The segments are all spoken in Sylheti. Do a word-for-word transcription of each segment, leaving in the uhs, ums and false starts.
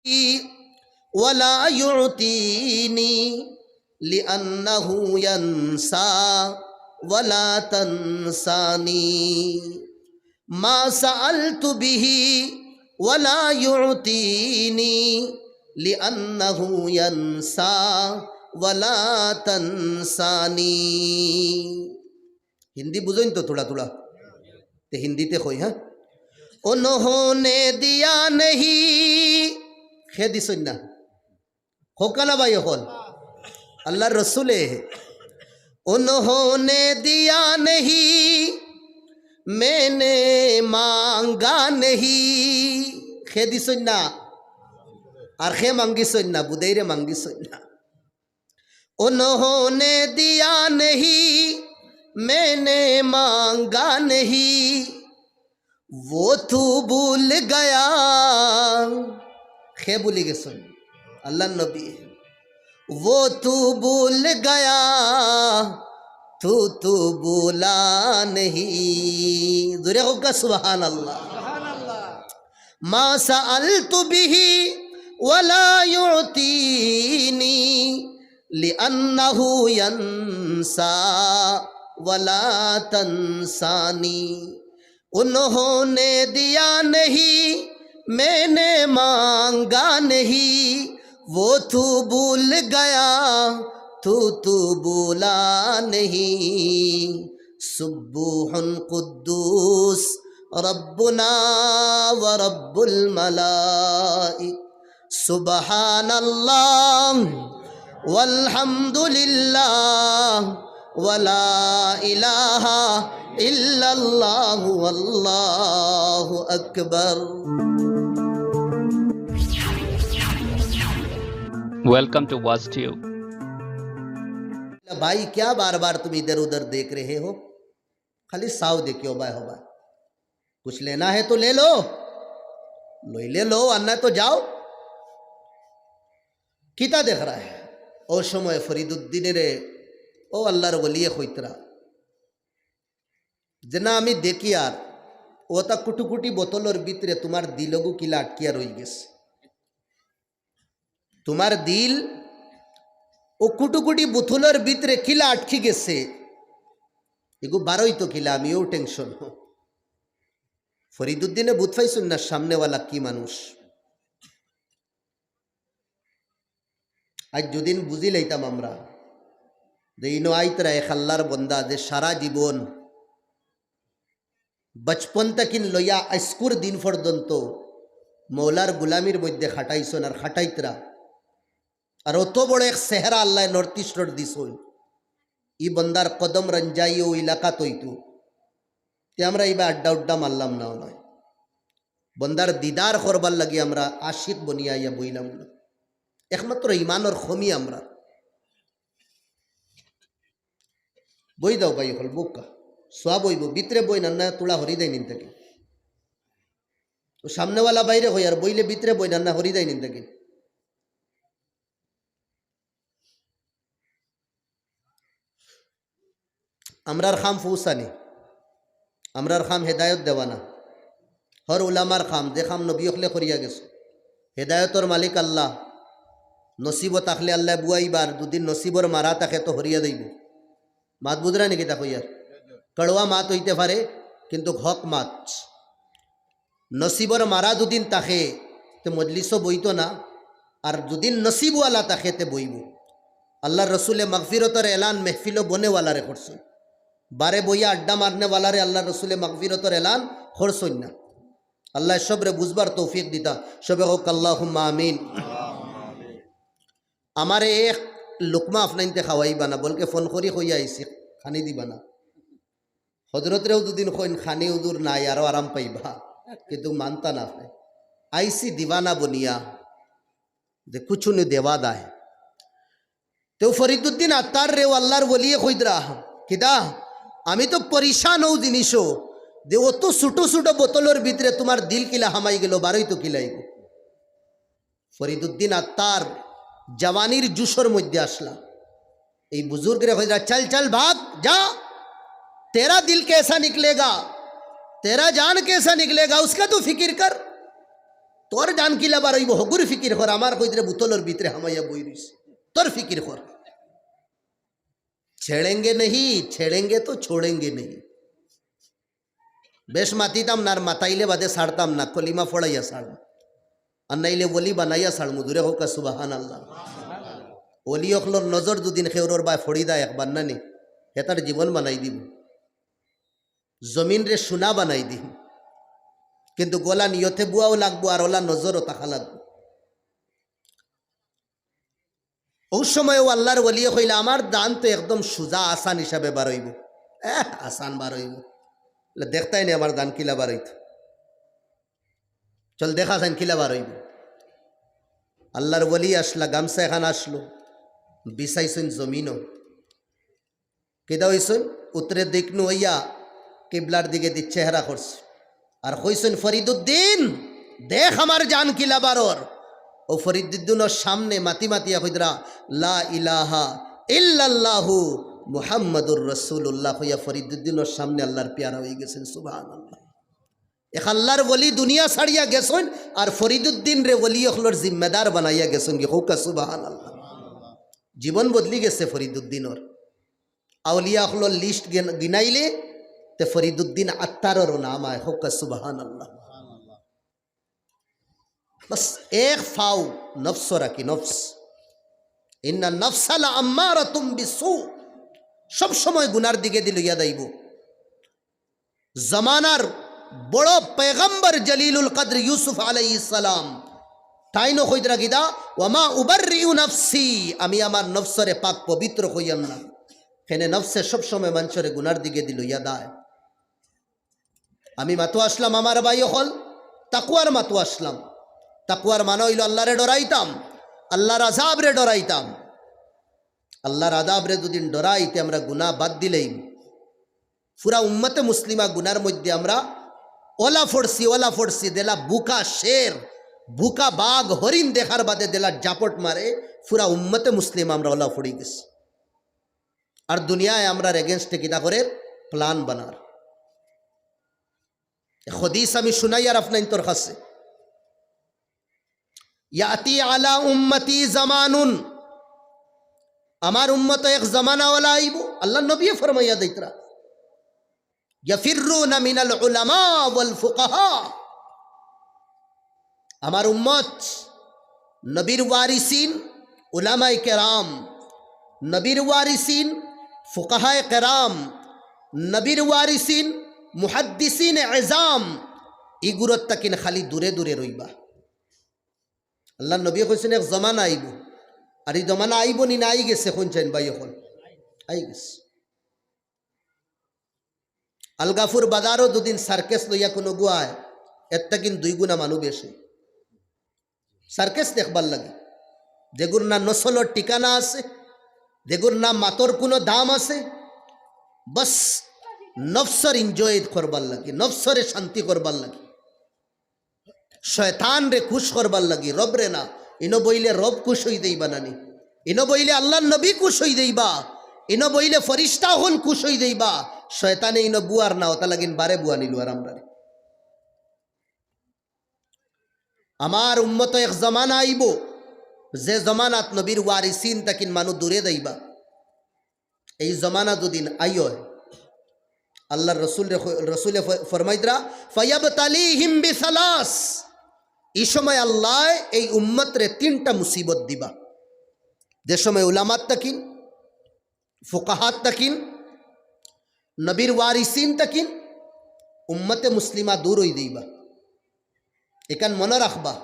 ولا يعطيني لأنه ينسى ولا تنساني. ما سألت به ولا يعطيني لأنه ينسى ولا تنساني. হিন্দি বুঝইন তো থুড়া থুড়া? তে হিন্দিতে কই, হ্যাঁ? انہوں نے دیا نہیں, কে দিছইন না? কউক্কা না ভাই অকল, আল্লাহর রসুলে। انہوں نے دیا نہیں, میں نے مانگا نہیں. কে দিছইন না? আর কে মাঙ্গিছইন না? বুধাইরে মাঙ্গিছইন না. انہوں نے دیا نہیں, میں نے مانگا نہیں, وہ تو بھول گیا. কে ভুলি গেছইন? আল্লাহর নবী. وہ تو بھول گیا, تو تو بھولا نہیں. জোরে কউক্কা সুবহানাল্লাহ. ما سألت به ولا يعطيني لأنه ينسى ولا تنساني. انہوں نے دیا نہیں, میں نے مانگا نہیں, وہ تو بھول گیا, تو تو بھولا نہیں. سبوح قدوس ربنا ورب الملائكة. سبحان الله والحمد لله ولا إله إلا الله والله أكبر. Welcome to WazTube. भाई, क्या बार बार तुम इधर उधर देख रहे हो? খালি চাও দেখিও, বায় হবায়. कुछ लेना है तो ले लो, লইলে লও, আর না তো যাও. কিতা দেখরায়? অউ সময় ফরিদুদ্দিনরে অউ আল্লাহর ওলিয়ে কইতরা যে, না, আমি দেখিয়ার, অতা কুটুকুটি বোতলর ভিতরে তুমার দিলগু কিলা আটকিয়া রইগেছে. তুমার দিল অউ কুটুকুটি বোতলর ভিতরে কিলা আটকি গেছে, এগু বারইতো কিলা, আমিও tension. ফরিদুদ্দিনে বুঝ পাইছইন না সামনেওয়ালা কি মানুষ. আইজ যুদিন বুঝি লাইতাম আমরা যে ইনো আইতরা এক আল্লাহর বন্দা যে সারা জীবন বচপন থাকিন লইয়া আইজকুর দিন পর্যন্ত মৌলার গুলামির মধ্যে খাটাইছইন আর খাটাইতরা, আর অত বড় এক চেহারা আল্লায় North East-র দিছইন, ই বন্দার কদম রঞ্জাই অউ এলাকাত অইতো, তে আমরা ইবা আড্ডা উড্ডা মারলাম না, অয় নায়? বন্দার দিদার করবার লাগি আমরা আশিক বনিয়া আইয়া বইলাম না। একমাত্র ইমানর কমি আমরা। বই দেও ভাই অকল, বউক্কা। সওয়াব অইবো, ভিতরে বইন না, তুলা হরি দেয় নিন থাকি। তো সামনেওয়ালা বাইরে কইয়ার, বইলে ভিতরে বইন না, হরি দেয় নিন থাকি। আমরার কাম পৌঁছানি, আমরার কাম হেদায়ত দেওয়ানা। হর উলামার কাম, যে কাম নবী অকলে করিয়া গেছে। হেদায়তর মালিক আল্লাহ। নসিবো থাকলে আল্লায় বুয়াইবা, আর যুদি নসিবর মারা থাকে তো হরিয়া যাইবো। মাত বুঝরা নি কিতা কইয়ার? কড়ুয়া মাত অইতে পারে, কিন্তু হক মাত। নসিবর মারা যুদিন থাকে, তে মজলিসও বইতো না, আর যুদিন নসিবওয়ালা থাকে, তে বইবো। আল্লাহর রসুলে মাগফিরতর এলান মেহফিলো বনেওয়ালারে করছইন। বারে বইয়া আড্ডা মারনেওয়ালারে আল্লাহর রসুলে মাগফিরতর এলান করছইন না। আল্লায় সবরে বুঝবার তৌফিক দিতা। সবে কউক্কা আল্লাহুম্মা আমিন। আমারে এক লুকমা আপনাইন্তে খাওয়াইবা না, বলকে ফোন করি কইয়া আইছি, খানি দিবা না। হজরতরেও যুদিন কইন খানি হুজুর নাই, আরো আরাম পাইবা, কিন্তু মানতা না আপনে। আইছি দিবানা বনিয়া, যে কুছু নু দেওয়া দায়। তেউ ফরিদুদ্দিন আত্তাররেও আল্লাহর ওলিয়ে কইদরা, কিতা, আমি তো পরিশান অউ জিনিসও, যে অত ছোট ছোট বোতলর ভিতরে তুমার দিল কিলা হামাই গেল, বারইতো কিলা ইগু। ফরিদুদ্দিন আত্তার জওয়ানির জোশর মধ্যে আছলা। এই বুজুর্গরে কইরা, "চল, চল, ভাগ, যা। তেরা দিল কেসা নিকলেগা, তেরা জান কেসা নিকলেগা, উসকা তো ফিকির কর।" তোর জান কিলা বার অইবো, হগুর ফিকির কর, আমার কইদরে বুতলর ভিতরে হামাইয়া বই রইছে, তোর ফিকির কর। ছেড়েঙ্গে নেহি, ছেড়েঙ্গে তো ছোড়েঙ্গে নেহি। বেশ মাতিতাম না, আর মাতাইলে বাদে ছাড়তাম না, কলিমা পড়াইয়া ছাড়মু, আর নাইলে ওলি বানাইয়া ছাড়মু। জুরে কউক্কা সুবহানাল্লাহ। ওলি অকলর নজর দুদিন কেউরর বায় ফড়ি দেয় একবার না নি, হে তার জীবন বানাই দিবো, জমিনরে সোনা বানাই দিবো। কিন্তু গলা নিয়তে বুয়াও লাগবো, আর ওলা নজরও থাকা লাগবো। অউ সময়ও আল্লার ওলিয়ে কইলা, "আমার জান তো একদম সুজা আসান হিসাবে বার অইবো।" এহ, আসান বার অইবো। বলে, "দেখতায় নি আমার জান কিলা বার অইতো। চল দেখা চাইন কিলা বার অইবো।" আল্লার ওলি আসলা, গামছা এখান আসলো, বিছাইছইন জমিনো। কিতা অইছইন? উত্তরের দিক নু অইয়া কিবলার দিকে দি চেহারা করছে। আর কইছইন, "ফরিদুদ্দিন, দেখ আমার জান কিলা বারর।" অউ ফরিদুদ্দিনর সামনে মাতি মাতিয়া কইদরা, "লা ইলাহা ইল্লাল্লাহু মুহাম্মাদুর রাসূলুল্লাহ" কইয়া ফরিদুদ্দিনর সামনে আল্লার পিয়ারা অইগেছইন। সুবহানাল্লাহ। এক আল্লার ওলি দুনিয়া ছাড়িয়া গেছইন, আর ফরিদুদ্দিনরে ওলি অকলর জিম্মাদার বানাইয়া গেছইন। কি কউক্কা সুবহানাল্লাহ। জীবন বদলি গেছে ফরিদুদ্দিনর। আউলিয়া অকলর list গিন-, গিনাইলে তে ফরিদুদ্দিন আত্তাররও নাম আয়। কউক্কা সুবহানাল্লাহ। বাস এক ফাও নফস রাখি, নফস। ইন্না নফসা লা আম্মারাতুম বিসু। সব সময় গুনার দিকে দি লইয়া যাইবো। জমানার বড় পয়গম্বর জলিলুল কদর ইউসুফ আলাইহিস সালাম, তাইনও কইদরা কিতা, "ওয়ামা উবাররিউ নাফসি", আমি আমার নফসরে পাক পবিত্র কইয়ার না। কেনে নফসে সবসময় মানষরে গুনার দিকে দি লইয়া দেয়। আমি মাতো আসলাম আমার ভাই অকল, তাকওয়ার মাতো আসলাম। তাকওয়ার মানে অইলো আল্লারে ডরাইতাম, আল্লার আযাবরে ডরাইতাম। আল্লার আযাবরে দুদিন ডরাইতে আমরা গুনা বাদ দিলেই পুরা উম্মতে মুসলিমা গুনার মধ্যে আমরা ওলা ফড়ছি, ওলা ফড়ছি, দেলা বুকা শের, বুকা বাঘ, হরিণ দেখার বাদে দেলা জাপট মারে, পুরা উম্মতে মুসলিমা আমরা ওলা ফড়ি গেছি। আর দুনিয়ায় আমরার against-এ কিতা করের? Plan বানার। এক হাদিস আমি শুনাইয়ার আপনাইন্তর কাছে। ইয়াতি আলা উম্মতি জামানুন, আমার উম্মতো এক জমানা ওলা আইবো। আল্লার নবীয়ে ফরমাইয়া দিতরা, ইয়াফিররুনা মিনাল উলামা ওয়াল ফুকাহা। আমার উম্মত নবীর ওয়ারিসিন, উলামায়ে কেরাম, নবীর ওয়ারিসিন, ফুকাহায়ে কেরাম, নবীর ওয়ারিসিন, মুহাদ্দিসিনে এজাম, ইগুরর তাকিন খালি দূরে দূরে রইবা। আল্লার নবীয়ে কইছইন, এক জমানা আইবো। আর ই জমানা আইবো নি না আইগেছে, কইন চাইন ভাই অকল? আইগেছে। আলগাফুর বাজারো দুদিন circus লইয়া কুনুগু আয়, এর তাকিন দুই গুণা মানু বেশি। Circus দেখবার লাগি, যেগুর না নসলর ঠিকানা আছে, যেগুর না মাতর কুনু দাম আছে, বস নফসর enjoy করবার লাগি, নফসরে শান্তি করবার লাগি। শয়তানরে খুশ করবার লাগি, রবরে না। ইনো বইলে রব খুশ অই যাইবা নানি? ইনো বইলে আল্লার নবী খুশ অই যাইবা? ইনো বইলে ফিরিস্তা অকল খুশ অই যাইবা? শয়তানে ইনো বুয়ার না, অতা লাগিন বারে বুয়া নিলু আর আমরারে। আমার উম্মতো এক জমানা আইবো, যে জমানাত নবীর ওয়ারিসিন তাকিন মানু দূরে যাইবা। এই জমানা দুদিন আইয়, আল্লার রসুলরে, রসুলে ফ-, ফরমাইতরা, "ফায়াবতালিহিম বিসালাস।" ই সময় আল্লায় এই উম্মতরে তিনটা মুসিবত দিবা। যে সময় উলামাত তাকিন, ফুকাহাত তাকিন, নবীর ওয়ারিসিন তাকিন, উম্মতে মুসলিমা দূর অই যাইবা। ইখান মনো রাখবা,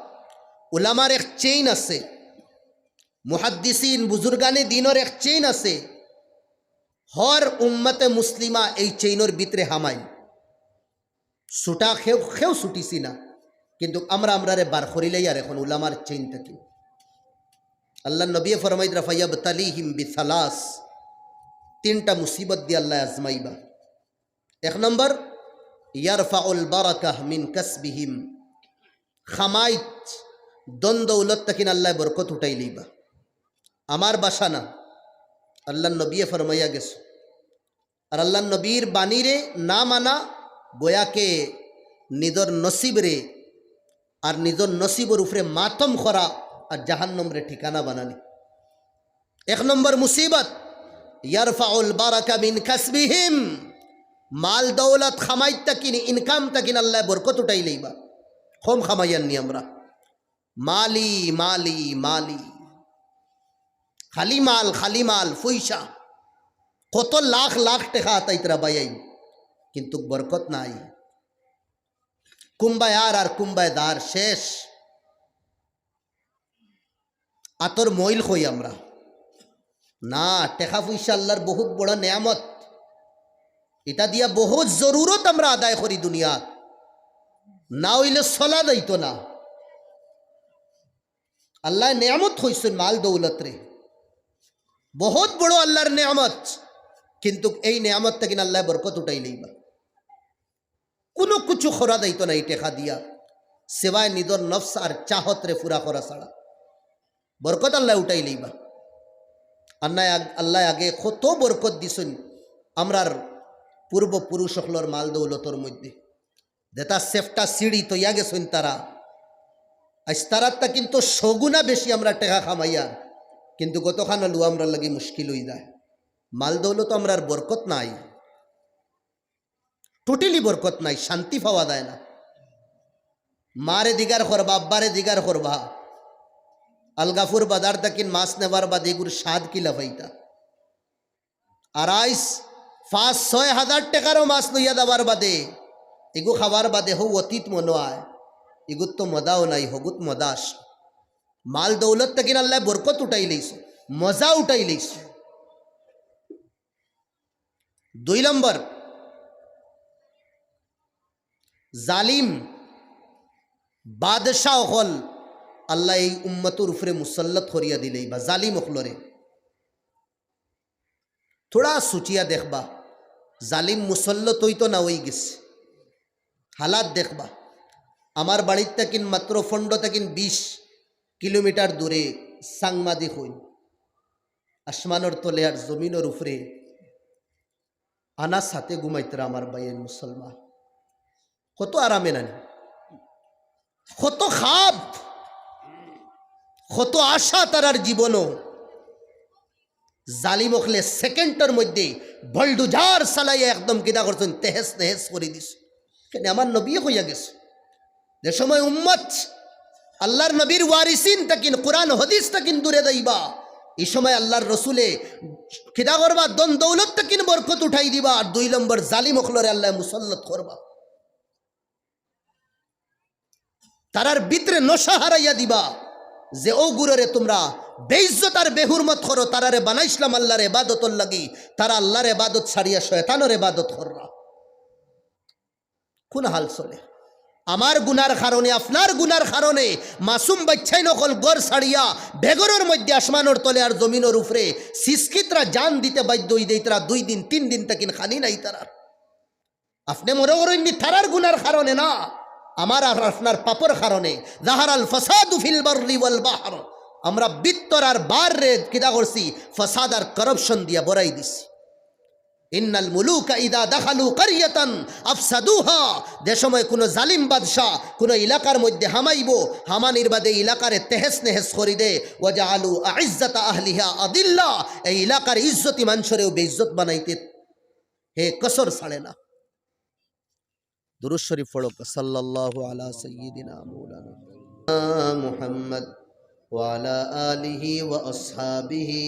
উলামার এক chain আছে, মুহাদ্দিসিন, বুজুর্গানে দিনর এক chain আছে। হর উম্মতে মুসলিমা এই chainর ভিতরে হামাই। ছুটা কেউ, কেউ ছুটিছি না, কিন্তু আমরা আমরারে বার করিলাই আর এখন উলামার chain থাকি। আল্লার নবীয়ে ফরমাইতরা, "ফায়াবতালিহিম বিসালাস", তিনটা মুসিবত দি আল্লায় আজমাইবা। এক নম্বর, ইয়ারফাউল বারাকাহ মিন কাসবিহিম, কামাইত, ধন দৌলত তাকিন আল্লায় বরকত উঠাই লইবা। আমার ভাষা না, আল্লার নবীয়ে ফরমাইয়া গেছে। আর আল্লার নবীর বাণীরে না মানা, গয়াকে নিজর নসিবরে আর নিজর নসিবর উপরে মাতম করা আর জাহান্নমরে ঠিকানা বানানি। এক নম্বর মুসিবত, ইয়ারফাউল বারাকা মিন কাসবিহিম। মাল দৌলত খামাইত থাকিন, ইনকাম থাকিন আল্লায় বরকত উঠাই লইবা। কম খামাইয়ার নি আমরা, মালি, মালি, মালি, খালি মাল, খালি মাল, পয়সা। কত লাখ লাখ টেকা আতাইতরা বাইয়াইন, কিন্তু বরকত নাই। কুম্বায় আর, আর কুম্বায় দার, শেষ। আতর মইল কই আমরা? না, টেকা পয়সা আল্লার বহুত বড় নেয়ামত। ইতা দিয়া বহুত জরুরত আমরা আদায় করি দুনিয়াত, না অইলে চলা যাইতো না। আল্লায় নেয়ামত কইছইন মাল দৌলতরে, বহুত বড় আল্লার নেয়ামত, কিন্তু এই নেয়ামত থাকিন আল্লায় বরকত উঠাই লইবা। কুনু কিছু করা যাইতো না ই টেকা দিয়া, সেবায় নিজর নফস আর চাহতরে পুরা করা ছাড়া। বরকত আল্লায় উঠাই লইবা। আন্নায় আগ-, আল্লায় আগে কত বরকত দিছইন আমরার পূর্বপুরুষ অকলর মাল দৌলতর মধ্যে। যেটা সেফটা সিঁড়ি তৈয়া গেছইন তারা, আইজ তারার তা কিন্তু শগুনা বেশি আমরা টেকা খামাইয়ার, কিন্তু গতখান লু আমরার লাগি মুশকিল অই যায়। মাল দৌলত আমরার বরকত নাই, টোটালি বরকত নাই, শান্তি পাওয়া যায় না। মারে দিগার করবা, আব্বারে দিগার করবা, আলগাফুর বাজার থাকিন মাছ নেবার বাদে এগুর স্বাদ কিলা পাইতা? আড়াইশ, পাঁচ, ছয় হাজার টেকারও মাছ লইয়া যাবার বাদে, এগু খাবার বাদে হউ অতীত মনো আয়, এগুত তো মজাও নাই, হগুত মজা আস। মাল দৌলত থাকিন আল্লায় বরকত উঠাই লইছে, মজা উঠাই লইছে। দুই নম্বর, জালিম বাদশাহ অকল আল্লায় এই উম্মতর উপরে মুসল্লত করিয়া দিলেই বা জালিম অকলরে। থুড়া সুচিয়া দেখবা, জালিম মুসল্লত অইতো না অই গেছে। হালাত দেখবা, আমার বাড়ির থাকিন মাত্র পনেরো থাকিন বিশ কিলোমিটার দূরে সাংমাদি কইন, আসমানর তলে আর জমিনর উপরে আনা সাথে ঘুমাইতরা আমার ভাইয়াইন মুসলমান। কত আরামে নানি, কত খাব, কত আশা তারার জীবনও। জালিম অকলে সেকেন্ডর মধ্যে বলডুজার চালাইয়া একদম কিতা করছইন, তেহেস নেহেস করি দিছে। কেনে আমার নবীয়ে কইয়া গেছে, যে সময় উম্মত আল্লার নবীর ওয়ারিসিন থাকিন, কোরআন হাদিস থাকিন দূরে যাইবা, ই সময় আল্লার রসুলে কিতা করবা, ধন দৌলত থাকিন বরকত উঠাই দিবা, আর দুই নম্বর জালিম অকলরে আল্লায় মুসল্লত করবা। তারার ভিতরে নশা হারাইয়া দিবা, যে অগুরে তুমরা বেইজ্জত আর বেহুরমত করো, তারারে বানাইছলাম আল্লার এবাদতর লাগি, তারা আল্লার এবাদত ছাড়িয়া শয়তানর এবাদত কররা। কুন হাল চলে? আমার গুনার কারণে, আপনার গুনার কারণে মাসুম বাইচ্চাইন অকল ঘর ছাড়িয়া বেঘরর মধ্যে আসমানর তলে আর জমিনর উপরে সিসকিতরা জান দিতে বাধ্য অই দেইতরা, দুই দিন তিন দিন থাকিন খানি নাই তারার। আপনে মনো করইন নি তারার গুনার কারণে না, আমার আর আপনার পাপর কারণে। জাহারাল ফাসাদু ফিল বাররি ওয়াল বাহর, আমরা ভিতর আর বাররে কিতা করছি? ফাসাদ আর corruption দিয়া ভরাই দিছি। ইন্নাল মুলুকা ইযা দাখালু ক্বারিয়াতান আফসাদুহা, যে সময় কুনু জালিম বাদশা কুনু এলাকার মধ্যে হামাইবো, হামানির বাদে এলাকারে তেহেস নেহেস করি দে, ওয়া জাআলু আইজ্জাতা আহলিহা আদিল্লা, এই এলাকার ইজ্জতি মানষরেও বেইজ্জত বানাইতে হে কসর ছাড়ে না। দুরূদ শরীফ পড়ো, সাল্লাল্লাহু আলা সাইয়্যিদিনা মাওলানা মুহাম্মদ ওয়া আলা আলিহি ওয়া আসহাবিহি।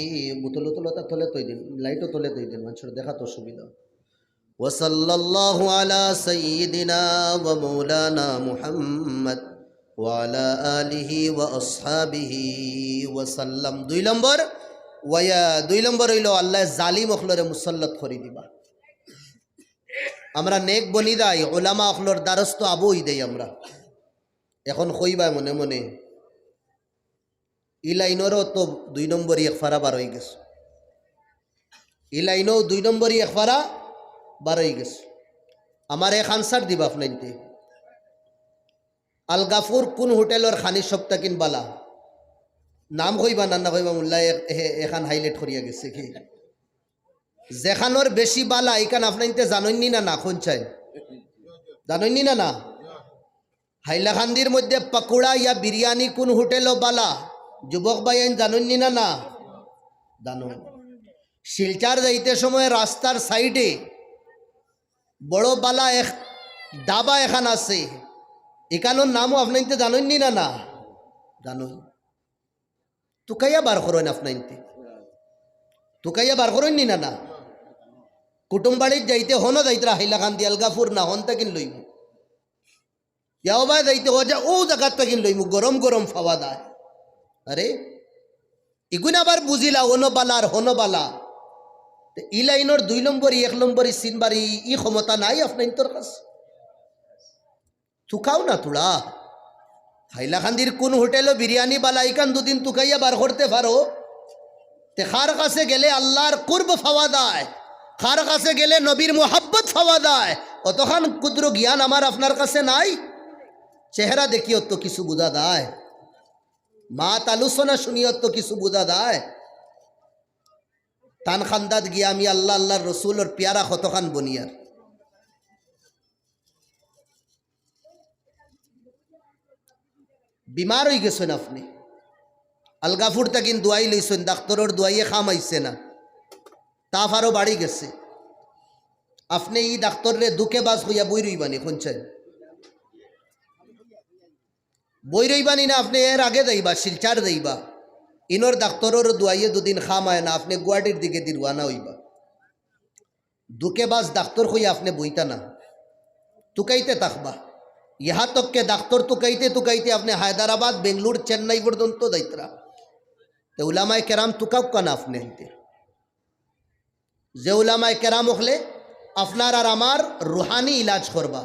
বোতল উতল ওটা তলে তৈ দিন, লাইটও তলে তৈ দিন, মানুষের দেখাত অসুবিধা। ওয়া সাল্লাল্লাহু আলা সাইয়্যিদিনা ওয়া মাওলানা মুহাম্মদ ওয়া আলা আলিহি ওয়া আসহাবিহি ওয়া সাল্লাম। দুই নম্বর, ওয়া দুই নম্বর অইলো আল্লায় জালিম অকলরে মুসল্লত করি দিবা। আমরা নেক বনি যাই, ওলামা অকলর দ্বারস্থ আবু অই দেই আমরা। এখন কইবায় মনে মনে, ই লাইনরও তো দুই নম্বরই এক ফারা বার অই গেছে, ই লাইনও দুই নম্বরই এক ফারা বার অই গেছে। আমার এক আনসার দিবা আপনাইনতে। আল গাফুর কুন হোটেলর খানি সব থাকিন বালা? নাম কইবা না, না কইবা, মোল্লা এক-, এ-, এখান highlight করিয়া গেছে কি? যেখানোর বেশি বালা, ইখান আপনাইনতে জানইননি না, না, কোন চাই? জানইননি না, না? হাইলাকান্দির মধ্যে পাকুড়া ইয়া বিরিয়ানি কোন হোটেলও বালা? যুবক ভাইয়াইন জানইন নি না, না? জানইন। শিলচর যাইতে সময় রাস্তার সাইডে বড় বালা এক ধাবা এখান আছে, ইখানোর নামও আপনাইন্তে জানইন নি না, না? জানইন। তুকাইয়া বার করইন আপনাইন্তে। তুকাইয়া বার করইন নি না, না? কুটুম বাড়িত যাইতে হনো যাইতরা, হাইলাকান্দি, আলগাপুর না, হন তাকিন লইমু। ইয়াওবা যাইতে অউ জাগাত তাকিন লইমু, গরম গরম পাওয়া যায়। আরে, ইগুন আবার বুঝিলা, অনো বালা আর হনো বালা। তে ই লাইনর দুই নম্বরি, এক নম্বরি, তিন বারি, ই ক্ষমতা নাই আপনাইন্তর কাছে। তুকাও না তুড়া। হাইলাকান্দির কোন হোটেলও বিরিয়ানি বালা, ইখান দুদিন তুকাইয়া বার করতে পারো। তে কার কাছে গেলে আল্লার কুরব পাওয়া যায়, কার কাছে গেলে নবীর মুহাব্বত পাওয়া যায়, অতখান ক্ষুদ্র জ্ঞান আমার আপনার কাছে নাই। চেহারা দেখিও তো কিছু বুঝা যায়, মাত আলোচনা শুনিও তো কিছু বুঝা যায়। তান খান্দাত গিয়া আমি আল্লা, আল্লার রসুলর পিয়ারা কতখান বনিয়ার। বিমার অইগেছইন আপনে, আলগাপুর তাকিন দুয়াই লইছইন, ডাক্তরর দুয়াইয়ে কাম আইছে না, তাপ আরো বাড়ি গেছে। আপনে ই ডাক্তররে ধুকেবাজ কইয়া বই রইবা নি, কইন চাই? বই রইবা নি না, আপনে এর আগে যাইবা, শিলচর যাইবা, ইনর ডাক্তরর দুয়াইয়ে দুদিন কাম আয় না, আপনে গুয়াহাটির দিকেদি রওয়ানা অইবা। ধুকেবাজ ডাক্তর কইয়া আপনে বইতা না, তুকাইতে থাকবা। ইহা তককে ডাক্তর তুকাইতে তুকাইতে আপনে হায়দরাবাদ, বেঙ্গলোর, চেন্নাই পর্যন্ত যাইতরা। তে উলামায়ে কেরাম তুকাউক্কা না আপনে অইতে। যে উলামায়ে কেরাম অকলে আপনার আর আমার রুহানি ইলাজ করবা।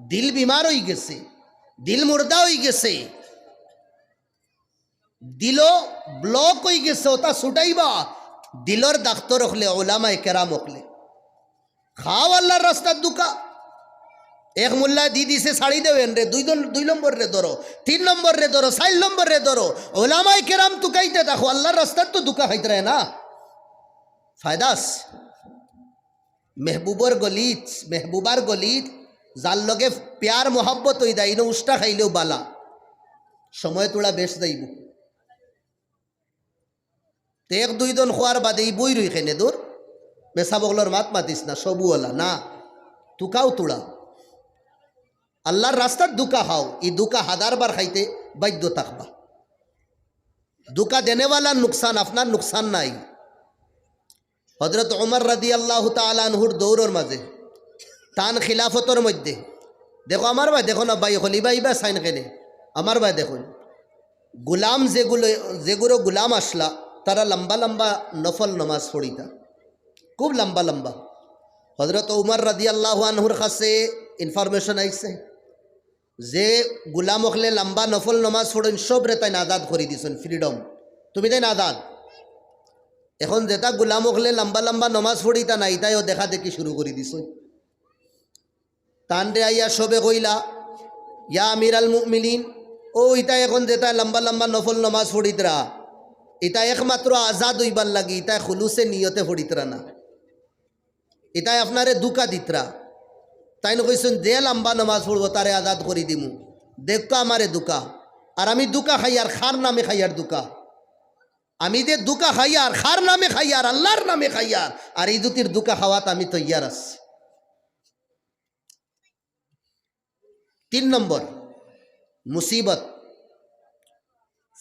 দিল বিমার অইগেছে, দিল মুর্দা অইগেছে, দিলো ব্লক অইগেছে, অতা ছুটাইবা। দিলর ডাক্তর অকলে, উলামায়ে কেরাম অকলে। খাও আল্লার রাস্তাত ধুকা। এক মোল্লায় দি দিছে, ছাড়ি দেও এনরে, দুই দন-, দুই নম্বররে ধরো, তিন নম্বররে ধরো, চাইর নম্বররে ধরো। উলামায়ে কেরাম তুকাইতে থাকো, আল্লার রাস্তাত তো ধুকা খাইতরায় না। ফায়দা আছে। মেহবুবর গলিত, মেহবুবার গলিত, যার লগে পিয়ার মহব্বত অইদা, ইনো উষ্টা খাইলেও বালা, সময় তুড়া বেশ যাইব। তে এক দুই দন খোয়ার বাদে ই বই রই কেনে দূর, মেসাব অকলর মাত মাতিস না, সবু অলা না, তুকাও তুড়া। আল্লার রাস্তাত ধুকা খাও, ই ধুকা হাজার বার খাইতে বাধ্য থাকবা। ধুকা দেনেওয়ালার নুকসান, আপনার নুকসান নাই। হজরত ওমর রাদিয়াল্লাহু তাআলা আনহুর দৌরর মাঝে, তান খিলাফতর মধ্যে, দেখো আমার বায়, দেখো না ভাই অকল, ইবা, ইবা চাইন কেনে, আমার বায় দেখো, গুলাম যেগুলো, যেগুলো গুলাম আসলা, তারা লম্বা লম্বা নফল নমাজ পড়িতা, খুব লম্বা লম্বা। হজরত ওমর রাদিয়াল্লাহু আনহুর কাছে ইনফরমেশন আইছে, যে গুলাম অকলে লম্বা নফল নমাজ পড়ইন, সবরে তাইন আজাদ করি দিছইন, ফ্রিডম, তুমি তাইন আজাদ। এখন যেতা গুলাম অকলে লম্বা লম্বা নমাজ পড়িতা না, ইতায়ও দেখা দেখি শুরু করি দিছইন। তানরে আইয়া সবে কইলা, "ইয়া আমিরাল মুমিনিন, অউ ইতা এখন যেতা লম্বা লম্বা নফল নমাজ পড়িতরা, ইতা একমাত্র আজাদ অইবার লাগি, ইতা খুলুসে নিয়তে পড়িতরা না।" ইতায় আপনারে ধুকা দিতরা। তাইন কইছইন, "যে লম্বা নমাজ পড়বো, তারে আজাদ করি দিমু। দেখউক্কা আমারে ধুকা। আর আমি ধুকা খাইয়ার, কার নামে খাইয়ার ধুকা? আমি যে ধুকা খাইয়ার, কার নামে খাইয়ার? আল্লার নামে খাইয়ার। আর ই জুতির ধুকা খাওয়াত আমি তৈয়ার আছি।" তিন নম্বর মুসিবত,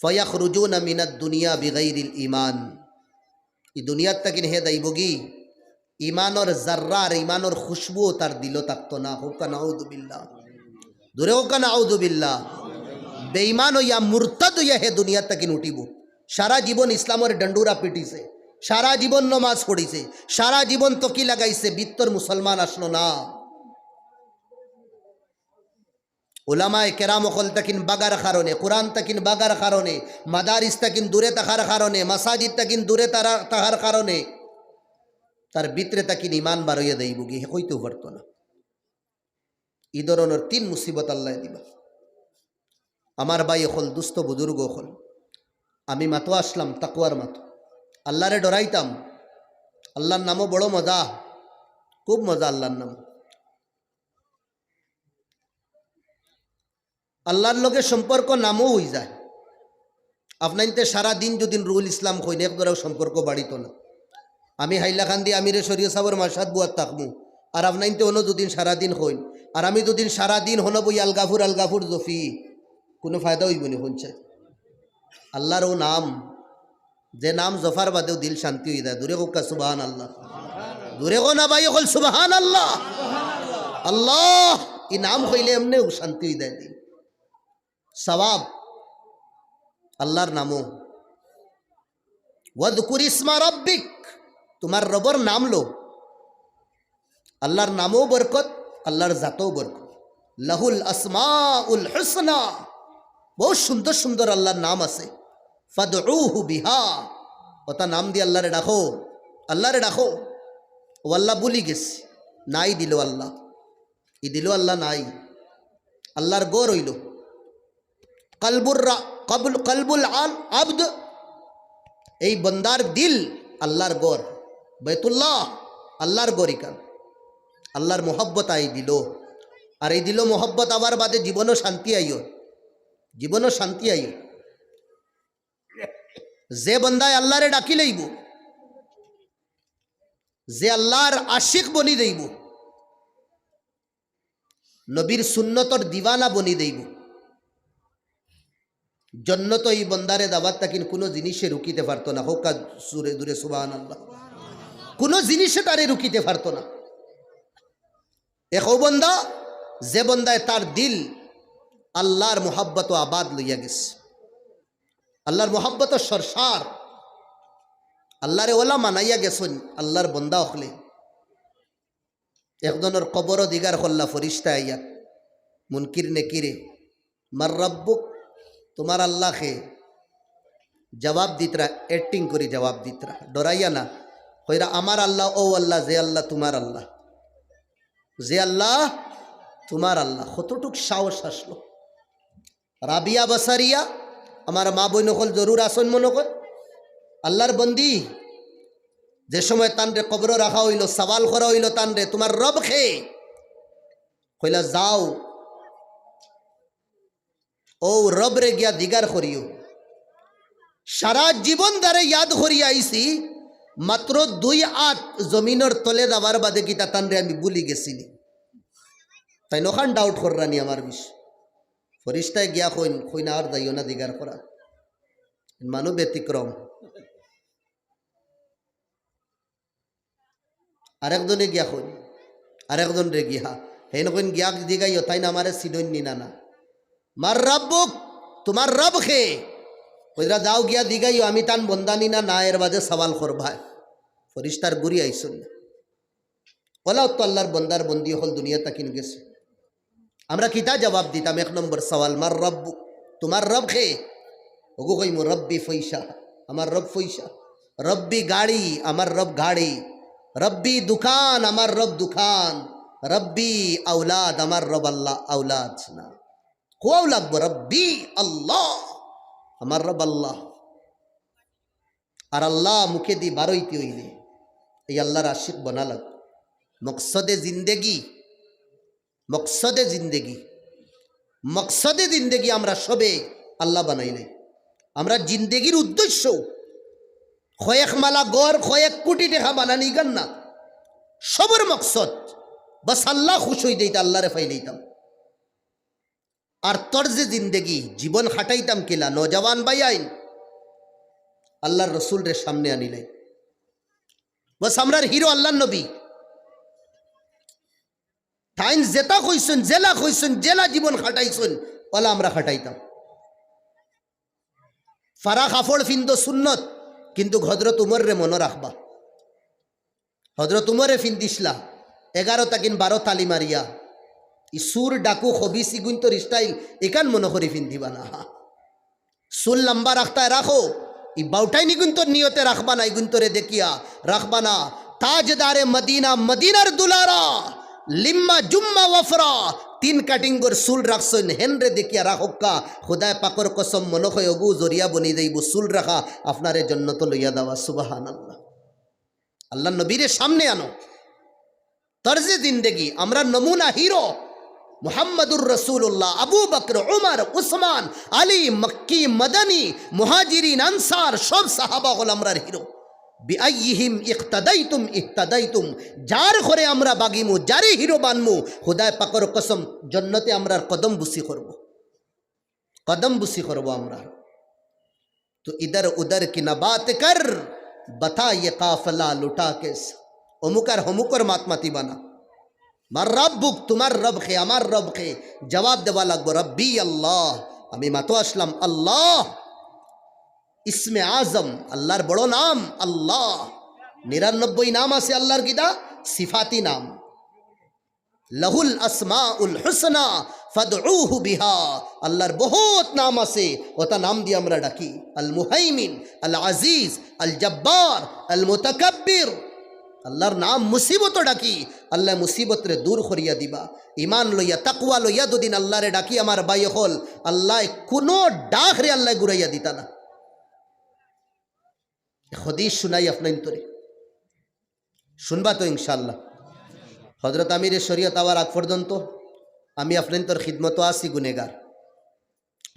"ফায়াখরুজুনা মিনাদ দুনিয়া বিগাইরিল ঈমান।" ই দুনিয়াত তাকিন হে যাইবগি, ইমানর জাররা আর ইমানর খুশবুও তার দিলো থাকতো না। কউক্কা নাউযুবিল্লাহ। জোরে কউক্কা নাউযুবিল্লাহ। বেইমান অইয়া, মুরতাদ অইয়া হে দুনিয়াত তাকিন উঠিবো। সারা জীবন ইসলামর ডন্ডুরা পিটিছে, সারা জীবন নমাজ পড়িছে, সারা জীবন তকি লাগাইছে, ভিতর মুসলমান আসলো না। উলামায়ে কেরাম অকল তাকিন বাগার কারণে, কুরআন তাকিন বাগার কারণে, মাদারিস তাকিন দূরে থাকার কারণে, মাসাজিদ তাকিন দূরে তারা-, থাকার কারণে তার ভিতরে তাকিন ইমান বারইয়া যাইবগি, হে কইতেও পারতো না। ই ধরনর তিন মুসিবত আল্লায় দিবা। আমার ভাই অকল, দুস্ত বুজুর্গ অকল, আমি মাতো আসলাম তাকওয়ার মাতো। আল্লারে ডরাইতাম। আল্লার নামও বড় মজা, খুব মজা আল্লার নাম। আল্লাহর লগে সম্পর্ক নামও অই যায়। আপনাইনতে সারা দিন যদি রুহুল ইসলাম কইন, এক ধরাও সম্পর্ক বাড়িত না। আমি হাইলাকান্দি আমিরে শরীয়ত সাবর মাসাত বুয়াত থাকমু, আর আপনাইনতে অনো দুদিন সারা দিন কইন, আর আমি দুদিন সারা দিন হনো বই আলগাফুর আলগাফুর জফি, কোনো ফায়দা অইবো নি? কইন চাই, আল্লাহর ও নাম, যে নাম জফার বাদেও দিল শান্তি অই যায়। জুরে কউক্কা সুবহানাল্লাহ। জুরে কও না ভাই, অকল সুবহানাল্লাহ। আল্লাহ, ই নাম কইলে এমনেউ শান্তি অই যায় দিল। সওয়াব আল্লাহর নামও। ওয়াজকুর ইসমা রাব্বিক, তুমার রবর নাম লো। আল্লাহর নামও বরকত, আল্লাহর জাতও বরকত। লাহুল আসমাউল হুসনা, বহুত সুন্দর সুন্দর আল্লাহর নাম আছে। ফাদউহু বিহা, অতা নাম দি আল্লাহরে ডাকো, আল্লাহরে ডাকো। ও আল্লাহ, ভুলি গেছি, নাই দিল আল্লাহ, ই দিল আল্লাহ নাই। আল্লাহর ঘর অইল কলবুর রা-, কবুল, কলবুল আল আব্দ, এই বন্দার দিল আল্লাহর ঘর, বাইতুল্লাহ, আল্লাহর ঘর ইখান। আল্লাহর মোহব্বত আই দিল, আর এই দিল মোহব্বত আবার বাদে জীবনও শান্তি আইও, জীবনও শান্তি আইও। যে বন্দায় আল্লাহরে ডাকি লইব, যে আল্লাহর আশিক বনি যাইব, নবীর সুন্নতর দিওয়ানা বনি যাইব, জন্নত এই বন্দারে দাওয়াত তাকিন কোনো জিনিসে রুকিতে পারতো না। কউক্কা জুরে জুরে সুবহানাল্লাহ। কোনো জিনিসে তারে রুকিতে পারতো না। এক ও বন্দা, যে বন্দায় তার দিল আল্লাহর মোহাব্বত আবাদ লইয়া গেছে, আল্লাহর মোহাব্বত সরসার, আল্লাহরে ওলা মানাইয়া গেছইন আল্লাহর বন্দা অকলে। একজনর কবরও দিগার করলা ফরিস্তা আইয়া, মুনকির নেকিরে, "মার রাব্বুক, তুমার আল্লাহ কে?" জবাব দিতরা, acting করি জবাব দিতরা, ডরাইয়া না। কইরা, "আমার আল্লাহ ও আল্লাহ, যে আল্লাহ তুমার আল্লাহ, যে আল্লাহ তুমার আল্লাহ।" কতটুক সাহস আসলো। রাবিয়া বাসারিয়া, আমার মা বইন অকল জরুর আসন মনে কর, আল্লাহর বন্দি, যে সময় তানরে কবরো রাখা অইল, সওয়াল করা অইল তানরে, "তুমার রব কে?" কইলা, "যাও, ও রবরে গিয়া দিগার করিও। সারা জীবন তারে ইয়াদ করিয়া আইছি, মাত্র দুই আত জমিনর তলে যাওয়ার বাদে কিতা তানরে আমি ভুলি গেছি নি?" তাইন অখান doubt কররা নি আমার বিষয়। ফরিস্তায় গিয়া কইন, কইন, "আর যাইও না দিগার করা, মানু ব্যতিক্রম।" আরেকজনে গিয়া কইন, আরেকজনরে গিয়া, হেন কইন, "গিয়া দিগাইও, তাইন আমারে চিনইন নি না না।" "মার রাব্বুক, তুমার রব কে?" কইরা, "যাও গিয়া দিগাইও, আমি তান বন্দা নি না না, এর বাদে সওয়াল করবায়।" ফরিস্তার ঘুরি আইছইন না। ওলা তো আল্লাহর বন্দার বন্দি অকল দুনিয়া তাকিন গেছে। আমরা কিতা জবাব দিতাম? এক নম্বর সওয়াল, "মার রব্বু, তুমার রব কে?" ওগু কইমু, "রব্বি পয়সা, আমার রব পয়সা। রব্বি গাড়ি, আমার রব গাড়ি। রব্বি দোকান, আমার রব দোকান। রব্বি আওলাদ, আমার রব আল্লাহ আওলাদ না।" কওয়াও লাগবো, "রব্বি আল্লাহ, আমার রব আল্লাহ।" আর আল্লাহ মুখেদি বারইতে অইলে এই আল্লাহর আশিক বনা লাগবো। মকসদে জিন্দেগি, মকসদে জিন্দেগি, মকসদে জিন্দেগি আমরা সবে আল্লাহ বানাইলাই। আমরা জিন্দেগির উদ্দেশ্য কয়েক মালা ঘর, কয়েক কোটি টেকা বানানি ইখান না। সবর মকসদ বাস আল্লাহ খুশ অইতে, ইতা আল্লাহরে পাইলাইতাম। আর তর্জে জিন্দেগি, জীবন খাটাইতাম কিলা, নওজোয়ান ভাইয়াইন, আল্লাহর রসুলরে সামনে আনিলাই। বাস আমরার হিরো আল্লাহর নবী। তাইন যেতা কইছইন, যেলা কইছইন, যেলা জীবন খাটাইছইন, ওলা আমরা খাটাইতাম। ফাড়া কাপড় ফিন্দো সুন্নত, কিন্তু হজরত উমররে মনো রাখবা। হজরত উমরে ফিন্দিছলা এগারো তাকিন বারো তালি মারিয়া। ই চুর, ডাকু, খবিছ, ইগুইন্তর style, ইখান মনো করি ফিন্দিবা না। চুল লাম্বা রাখতায় রাখো, ই বাউটাইন ইগুইন্তর নিয়তে রাখবা না, ইগুইন্তরে দেখিয়া রাখবা না। তাজদারে মদিনা, মদিনার দুলারা, লিম্মা জুম্মা ওয়াফরা, তিন কাটিংগর চুল রাখছইন, হেনরে দেখিয়া রাখউক্কা। খুদায় পাকর কসম, মনো কয় অগু জরিয়া বনি যাইবো চুল রাখা, আপনারে জন্নতো লইয়া যাওয়া। সুবহানাল্লাহ। আল্লাহর নবীরে সামনে আনো। তর্জে জিন্দেগি, আমরা নমুনা হিরো। মুহাম্মাদুর রাসূলুল্লাহ, আবু বকর, উমর, উসমান, আলী, মক্কি, মদনী, মুহাজিরিন, আনসার, সব সাহাবা অকল আমরার হিরো। বিআইয়িহিম ইক্তাদাইতুম ইহতাদাইতুম, যার ঘরে আমরা বাগিমু, যারে হিরো বানমু, খুদায় পাকর কসম, জন্নতে আমরার কদম বুসি করবো, কদম বুসি করবো আমরা। তো ইধর উধর কি না বাত কর, বতা ইয়ে কাফলা লুটা কেস, অমুক আর হমুকর মাত মাতিবা না। মার রব্বুক, তুমার রব খে, আমার রব খে, জবাব দেওয়া লাগবো, রব্বি আল্লাহ, আমি মাতো আসলাম আল্লাহ। ইসমে আজম, আল্লাহর বড় নাম আল্লাহ। নিরানব্বই নাম আছে আল্লাহর, কিতা? সিফাতি নাম। লাহুল আসমাউল হুসনা ফাদউহু বিহা। আল্লাহর বহুত নাম আছে, ওটা নাম দিয়ে আমরা ডাকি। আল মুহাইমিন, আল আজিজ, আল জব্বার, আল মুতাকাব্বির। আল্লাহর নাম মুসিবত ডাকি, আল্লাহ মুসিবতরে দূর করিয়া দিবা। ইমান লইয়া, তাকওয়া লইয়া দুদিন আল্লাহরে ডাকি আমার ভাই অকল, আল্লাহ কোনো ডাকরে আল্লাহ ঘুরাইয়া দিতা না। হদিস শুনাই আপনাইন্তরে। শুনবা তো ইনশাআল্লাহ? হযরত আমিরে শরীয়ত আওয়ার আগ পর্যন্ত আমি আপনাইন্তর খিদমতো আছি গুনেগার।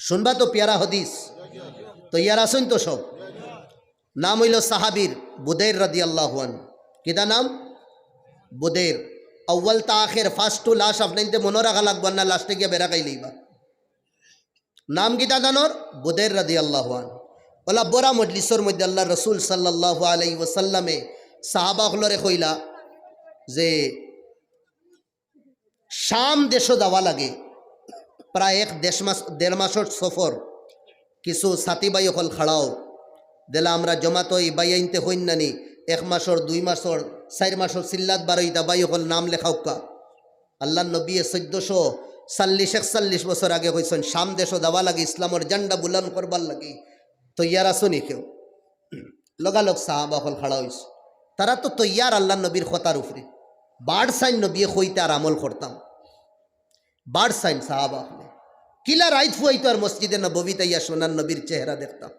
শুনবা তো পিয়ারা হদিস? তৈয়ার আছইন তো সব? নাম অইলো সাহাবীর বুদাইর রাদিয়াল্লাহু আনহু। কিতা নাম? বুদাইর। আউয়াল তা আখের, first to last আপনাইন্তে মনো রাখা লাগবো না, last-এ গিয়া বেড়া খাই লইবা। নাম কিতা তানর? বুদাইর রাদিয়াল্লাহু আনহু। অলা বড়া মজলিসর মধ্যে আল্লাহর রাসূল সাল্লাল্লাহু আলাইহি ওয়াসাল্লামে সাহাবা অকলরে কইলা যে শাম দেশো যাওয়া লাগে, প্রায় এক দেশ মাস, দেড় মাসর সফর। কিছু সাথী ভাই অকল খাড়াও, যেলা আমরা জমাতো ই ভাইয়াইন্তে কইন নানি, এক মাসর, দুই মাসর, চাইর মাসর চিল্লাত বারইতা ভাই অকল নাম লেখাউক্কা। আল্লাহর নবীয়ে চৈদ্দশো চাল্লিশ একচাল্লিশ বছর আগে কইছইন, শাম দেশো যাওয়া লাগে ইসলামর ঝান্ডা বুলন্দ করবার লাগি। তৈয়ার আছো নি কেউ? লগালগ সাহাবা অকল খাড়া অইছে। তারা তো তৈয়ার আল্লাহর নবীর কথার উপরে। বাড়ছাইন নবীয়ে কইতা আর আমল করতাম। বাড়ছাইন সাহাবা অকলে। কিলা রাইত ফুয়াইতো আর মসজিদে নববীত আইয়া সোনার নবীর চেহারা দেখতাম।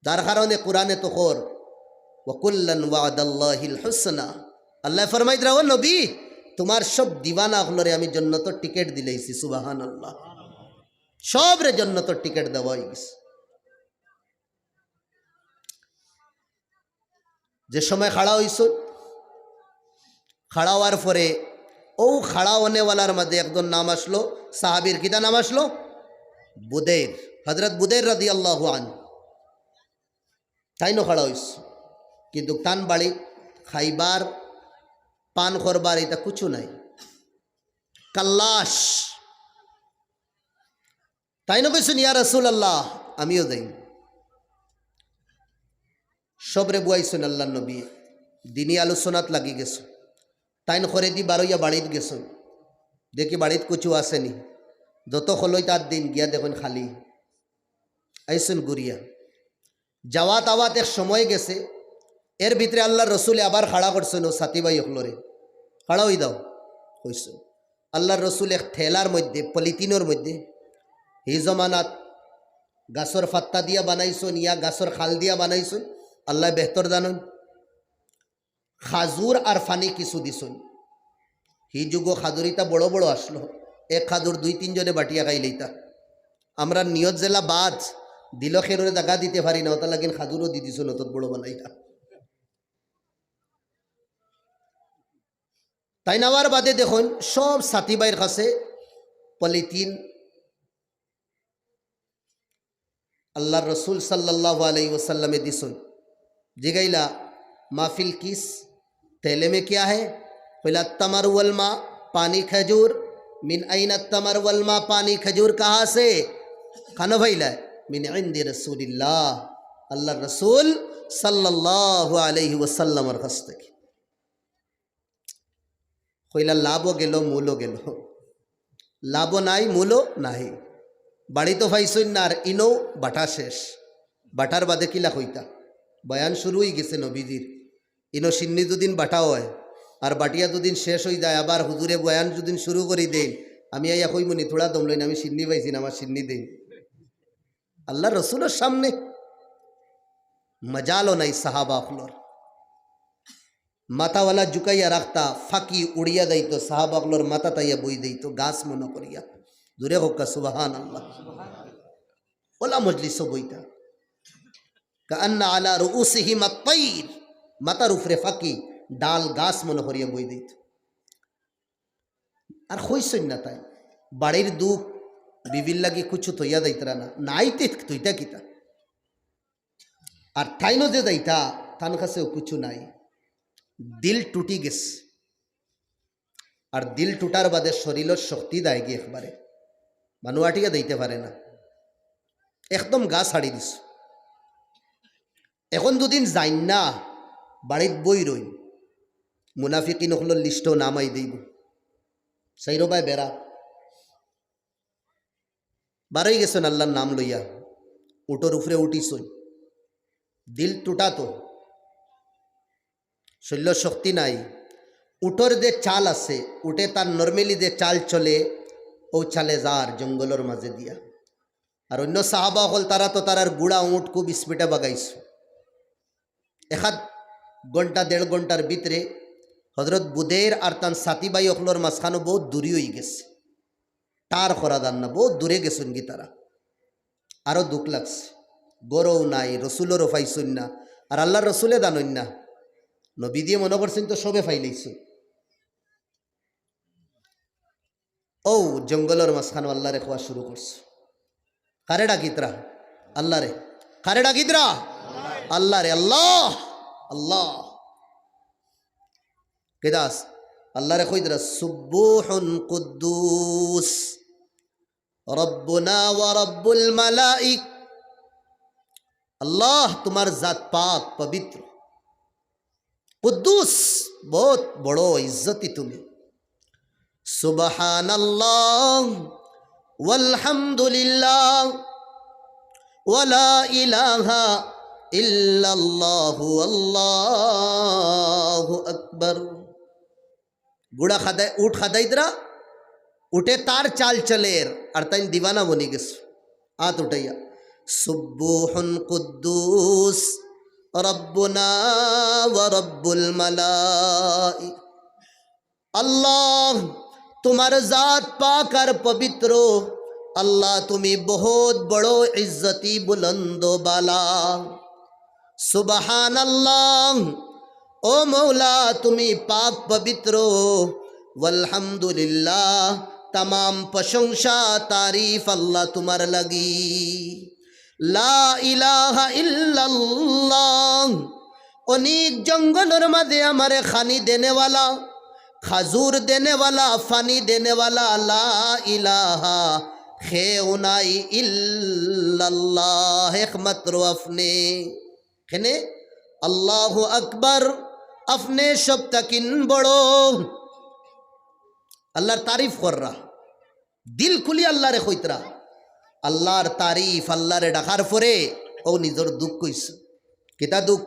যার কারণে কোরআনে তো কর, "ওয়া কুল্লান ওয়াদাল্লাহিল হুসনা।" আল্লায় ফরমাইতরা, "ও নবী, তুমার সব দিওয়ানা অকলরে আমি জন্নতর টিকেট দিলাইছি।" সুবহানাল্লাহ। সবরে জন্নতর টিকেট দেওয়া অইগেছে। যে সময় খাড়া অইছইন, খাড়া অওয়ার পরে অউ খাড়া অনেওয়ালার মাঝে একজন নাম আসলো, সাহাবীর কিতা নাম আসলো? বুদাইর, হযরত বুদাইর রাদিয়াল্লাহু আনহু। তাইনও খাড়া অইছে, কিন্তু তান বাড়িত খাইবার, পান করবার ইতা কুছু নাই, কাল্লাশ। তাইনও কইছইন, "ইয়া রাসূলুল্লাহ, আমিও যাইমু।" সবরে বুয়াইছইন আল্লাহর নবী, দিনি আলোচনাত লাগি গেছইন। তাইন ঘরেদি বারইয়া বাড়িত গেছইন, দেখি বাড়িত কুছু আছে নি। যত খলইত আত দিন, গিয়া দেখইন খালি। আইছইন ঘুরিয়া। যাওয়াত আওয়াত এক সময় গেছে, এর ভিতরে আল্লাহর রসুলে আবার খাড়া করছইন অউ সাথী ভাই অকলরে, "খাড়া অই যাও," কইছইন। আল্লাহর রসুল এক থেলার মধ্যে, পলিথিনর মধ্যে, হি জমানাত গাছর ফাত্তা দিয়া বানাইছইন, ইয়া গাছর খাল দিয়া বানাইছইন, আল্লায় বেহতর জানইন। খাজুর আর পানি কিছু দিছইন। হি যুগো খাজুর ইতা বড় বড় আসলো, এক খাজুর দুই তিনজনে বাটিয়া খাইলাইতা। আমরার নিয়ত যেলা বাদ, দিলো কেউরে জাগা দিতে পারি না, অতার লাগিন খাজুরও দি দিছইন অতত বড় বানাইয়া। তাইন আওয়ার বাদে দেখইন সব সাথী ভাইর কাছে পলিথিন আল্লাহর রসুল সাল্লাল্লাহু আলাইহি ওয়াসাল্লামে দিছইন। জিগাইলা, "মা ফিল কিস, থেলে মে কিয়া হে?" কইলা, "তামার ওয়াল মা, পানি খেজুর।" "মিন আইনা তামার ওয়াল মা, পানি খেজুর কাহা সে?" কানো পাইলা? "মিন ইন্দি রাসূলিল্লাহ।" আল্লাহর রসুল সাল্লাল্লাহু আলাইহি ওয়াসাল্লামর কাছ থাকি। কইলা, "লাভও গেল, মূলও গেল।" লাভও নাই, মূলও নাই। বাড়িত পাইছইন না, আর ইনো বাটা শেষ। বাটার বাদে কিলা কইতা? বয়ান শুরু অইগেছে নবীজির। ইনো শিন্নি যুদিন বাটা অয়, আর বাটিয়া যুদিন শেষ অই যায়, আবার হুজুরে বয়ান যুদিন শুরু করি দেইন, আমি আইয়া কইমু নি, "থুড়া দম লইন, আমি শিন্নি পাইছি না, আমার শিন্নি দেইন।" আল্লাহর রসুলর সামনে মজালও নাই সাহাবা অকলর। মাথাওয়ালা ঝুকাইয়া রাখতা, ফাকি উড়িয়া যাইতো, সাহাবা অকলর মাথাত আইয়া বই দিতো, গাছ মনো করিয়া। জোরে কউক্কা সুবহানাল্লাহ। অলা মজলিসো বইতা। কাআন্না আলা রুউসিহিম আত-তাইর, মাথার উপরে ফাকি, ডাল গাছ মনো করিয়া বই দিতো। আর কইছইন না তাইন, বাড়ির দুখ, বিবির লাগি কুছু থইয়া যাইতরা না, নাই তে থইতা কিতা? আর তাইনও যে যাইতা, তান কাছেও কুছু নাই। দিল টুটি গেছে। আর দিল টুটার বাদে শরীলর শক্তি যায়গি একবারে। মানু আটিয়া যাইতে পারে না। একদম গা ছাড়ি দিছে। এখন দুদিন যাইন না, বাড়িত বই রইন। মুনাফিকিন অকলর লিস্টো নাম আই দিবো। চাইরোবায় বেড়া। বারই গেছইন আল্লার নাম লইয়া। উটর উপরে উঠিছইন। দিল টুটা তো। শরীলর শক্তি নাই। উটর যে চাল আছে, উটে তার normally যে চাল চলে, অউ চালে যার জঙ্গলর মাঝে দিয়া। আর অইন্য সাহাবা অকল তারা তো তারার ঘুড়া উট খুব স্পিডে বাগাইছে। একাধ ঘন্টা, দেড় ঘন্টার ভিতরে হজরত বুদের আর তান সাথী ভাই অকলর মাঝখানো বউত দূরি অইগেছে। টার করা যার না, বউত দূরে গেছইনগি তারা। আরো দুখ লাগছে। ঘরও নাই, রসুলরও পাইছইন না। আর আল্লার রসুলে জানইন না। নবীজিয়ে মনো করছইন তো সবে পাইলাইছইন। অউ জঙ্গলর মাঝখানো আল্লারে কওয়া শুরু করছে। কারে ডাকিতরা? আল্লারে। কারে ডাকিতরা? আল্লারে। আল্লাহ, আল্লাহ। কিতা আছে? আল্লারে কইতরা, সুব্বুহুন কুদ্দুস রব্বুনা ওয়া রব্বুল মালাইক। আল্লাহ, তুমার জাত পাক, পবিত্র। কুদ্দুস, বউত বড় ইজ্জতি তুমি। সুবহানাল্লাহ, ওয়ালহামদুলিল্লাহ, ওয়া লা ইলাহা ইল্লাল্লাহু, আল্লাহু আকবার। ঘুড়া খাদাই, উট খাদাইতরা, উটে তার চাল চলের, আর তাইন দিওয়ানা বনি গেছে। আত উঠাইয়া, সুব্বুহুন কুদ্দুস রব্বুনা ওয়া রব্বুল মালাইক। আল্লাহ, তুমার জাত পাক আর পবিত্র। আল্লাহ, তুমি বউত বড় ইজ্জতি, বুলন্দ বালা। সুবহানাল্লাহ, ও মৌলা, তুমি পাক পবিত্র। ওয়ালহামদুলিল্লাহ, তামাম প্রশংসা, তারিফ আল্লাহ তুমার লাগি। লা ইলাহা ইল্লাল্লাহ। অনেক জঙ্গলর মাঝে আমারে খানি দেনেওয়ালা, খাজুর দেনেওয়ালা, ফানি দেনেওয়ালা, লা ইলাহা, কেউ নাই ইল্লাল্লাহ, একমাত্র আপনে। কেনে? আল্লাহু আকবার, আপনে সব থাকি বড়। আল্লার তারিফ কররা। দিল খুলি আল্লারে কইতরা। আল্লার তারিফ, আল্লারে ডাকার পরে অউ নিজর দুখ কইছে। কিতা দুখ?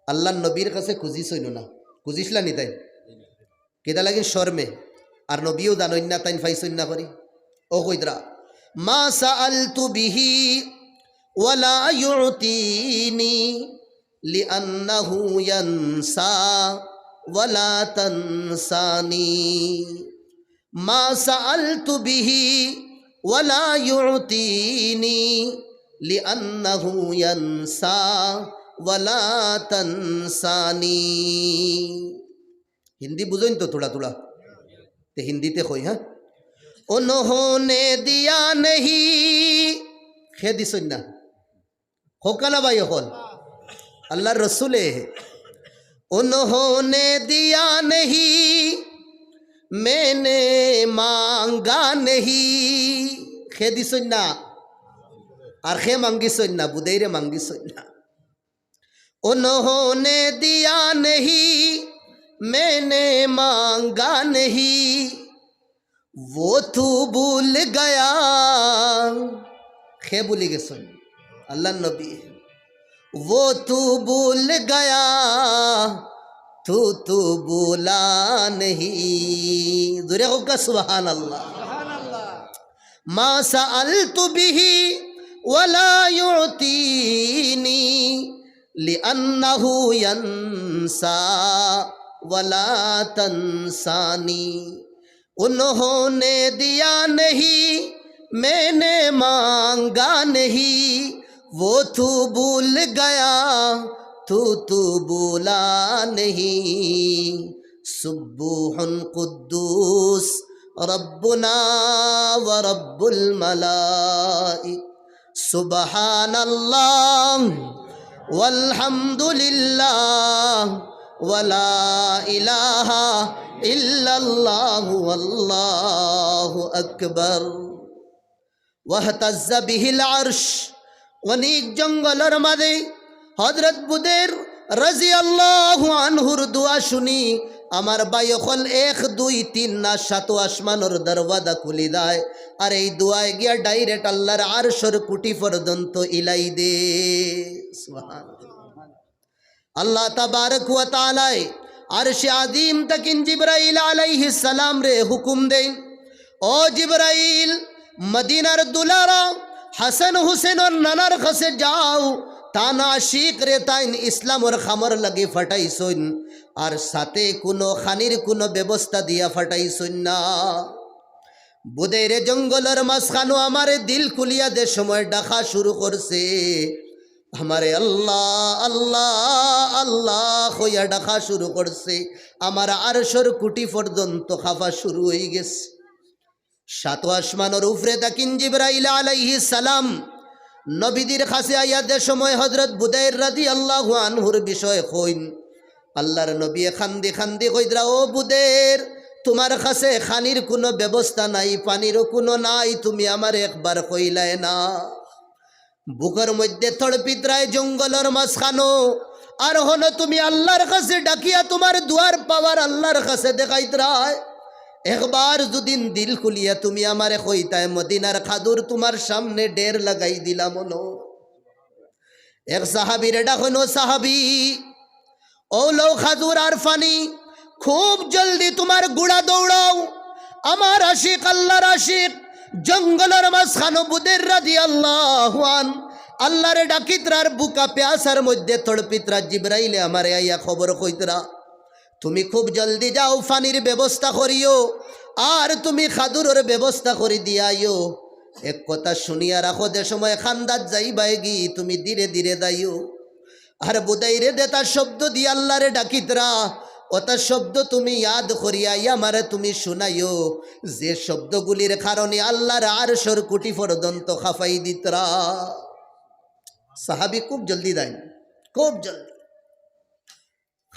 আল্লার নবীর কাছে খুজিছইন না। খুজিছলা নি তাইন? কিতা লাগি? শরমে। আর নবীও জানইন না, তাইন পাইছইন না করি। অউ কইতরা, মা সাআলতু বিহি ওয়ালা ইউতিনি লিআন্নাহু ইয়ানসা ওয়ালা তানসানি। মা সাআলতু বিহি ওয়ালা ইউতিনি লিআন্নাহু ইয়ানসা ওয়ালা তানসানি। হিন্দি বুঝইন তো থুড়া থুড়া? তে হিন্দিতে কই, হ্যাঁ? উনহোনে দিয়া নেহি, কে দিছইন না। কউক্কা না ভাই অকল? আল্লার রসুলে। উনহোনে দিয়া নেহি, মেনে মাঙ্গা নেহি। কে দিছইন না? আর কে মাঙ্গিছইন না? বুদেইরে মাঙ্গিছইন না। انہوں نے دیا نہیں، میں نے مانگا نہیں، وہ تو بھول گیا۔ কে ভুলি গেছইন? আল্লার নবী। وہ تو بھول گیا، تو تو بھولا نہیں۔ জোরে কউক্কা সুবহানাল্লাহ। ما سألت به ولا يعطيني، لأنه ين تنسى ولا تنساني. انہوں نے دیا نہیں، میں نے مانگا نہیں، وہ تو بھول گیا، تو تو بھولا نہیں. سبوح قدوس ربنا ورب الملائک. سبحان اللہ والحمد للہ ولا الہ الا اللہ واللہ اکبر. واہتز بہ العرش. অনিক জঙ্গলর মাঝে হযরত বুদের রাদিয়াল্লাহু আনহুর দোয়া শুনি আমার ভাই অকল এক, দুই, তিন না, সাত আসমানর দরওয়াজা খুলি যায়। আর এই দোয়ায় গিয়া direct আল্লাহর আরশর কুটি পর্যন্ত ইলাই দে। সুবহানাল্লাহ। আল্লাহ তাবারক ওয়া তাআলায় আরশে আজিম তাকিন জিবরাইল আলাইহিস সালামরে হুকুম দেইন, "ও জিবরাইল, মদিনার দুলারা হাসান হুসেনর নানার কাছে যাও, তান আশিকরে তাইন ইসলামর কামর লাগি ফাটাইছইন, আর সাথে কুনু খানির কুনু ব্যবস্থা দিয়া ফাটাইছইন না।" বুদেরে জঙ্গলর মাঝখানো আমারে দিল খুলিয়া যে সময় ডাকা শুরু করছে, আমারে আল্লাহ, আল্লাহ, আল্লাহ কইয়া ডাকা শুরু করছে, আমার আরশর কুটি পর্যন্ত কাঁপা শুরু অইগেছে। সাত আসমানর উপরে তাকিন জিবরাইল আলাইহিস সালাম নবীজির কাছে আইয়া যে সময় হযরত বুদাইর রাদিয়াল্লাহু আনহুর বিষয়ে কইন, আল্লাহর নবীয়ে কান্দি কান্দি কইতরা, "ও বুদের, তুমার কাছে খানির কুনু ব্যবস্থা নাই, পানিরও কুনু নাই, তুমি আমারে একবার কইলায় না।" বুকর মধ্যে তড়পিতরায় জঙ্গলর মাঝখানো, আর হনো তুমি আল্লাহর কাছে ডাকিয়া তুমার দুয়ার পাওয়ার আল্লাহর কাছে দেখাইতরায়। একবার যুদি দিল খুলিয়া তুমি আমারে কইতায়, মদিনার খাদুর তুমার সামনে ঢের লাগাই দিলাম অনো। এক সাহাবীরে ডাকইন, "ও সাহাবী, অউ লও খাজুর আর পানি, খুব জলদি তুমার ঘুড়া দৌড়াও, আমার আশিক, আল্লাহর আশিক, জঙ্গলর মাঝখানো বুদের রাদিয়াল্লাহু আন, আল্লাহরে ডাকিতরার বুকা পিয়াসার মধ্যে তড়পিতরা, জিবরাইলে আমারে আইয়া খবর কইতরা, তুমি খুব জলদি যাও, পানির ব্যবস্থা করিও, আর তুমি খাজুরর ব্যবস্থা করি দিয়াইও।" এক কথা শুনিয়া রাখো, যে সময় কান্দাত যাইবায়গি, তুমি ধীরে ধীরে যাইও। আর বুদাইরে যেতা শব্দ দি আল্লাহরে ডাকিতরা, অতা শব্দ তুমি ইয়াদ করিয়া আমারে তুমি শুনাইও, যে শব্দগুলির কারণে আল্লাহর আরশর কুটি পর্যন্ত কাঁপাই দিতরা। সাহাবী খুব জলদি যাইন, খুব জলদি।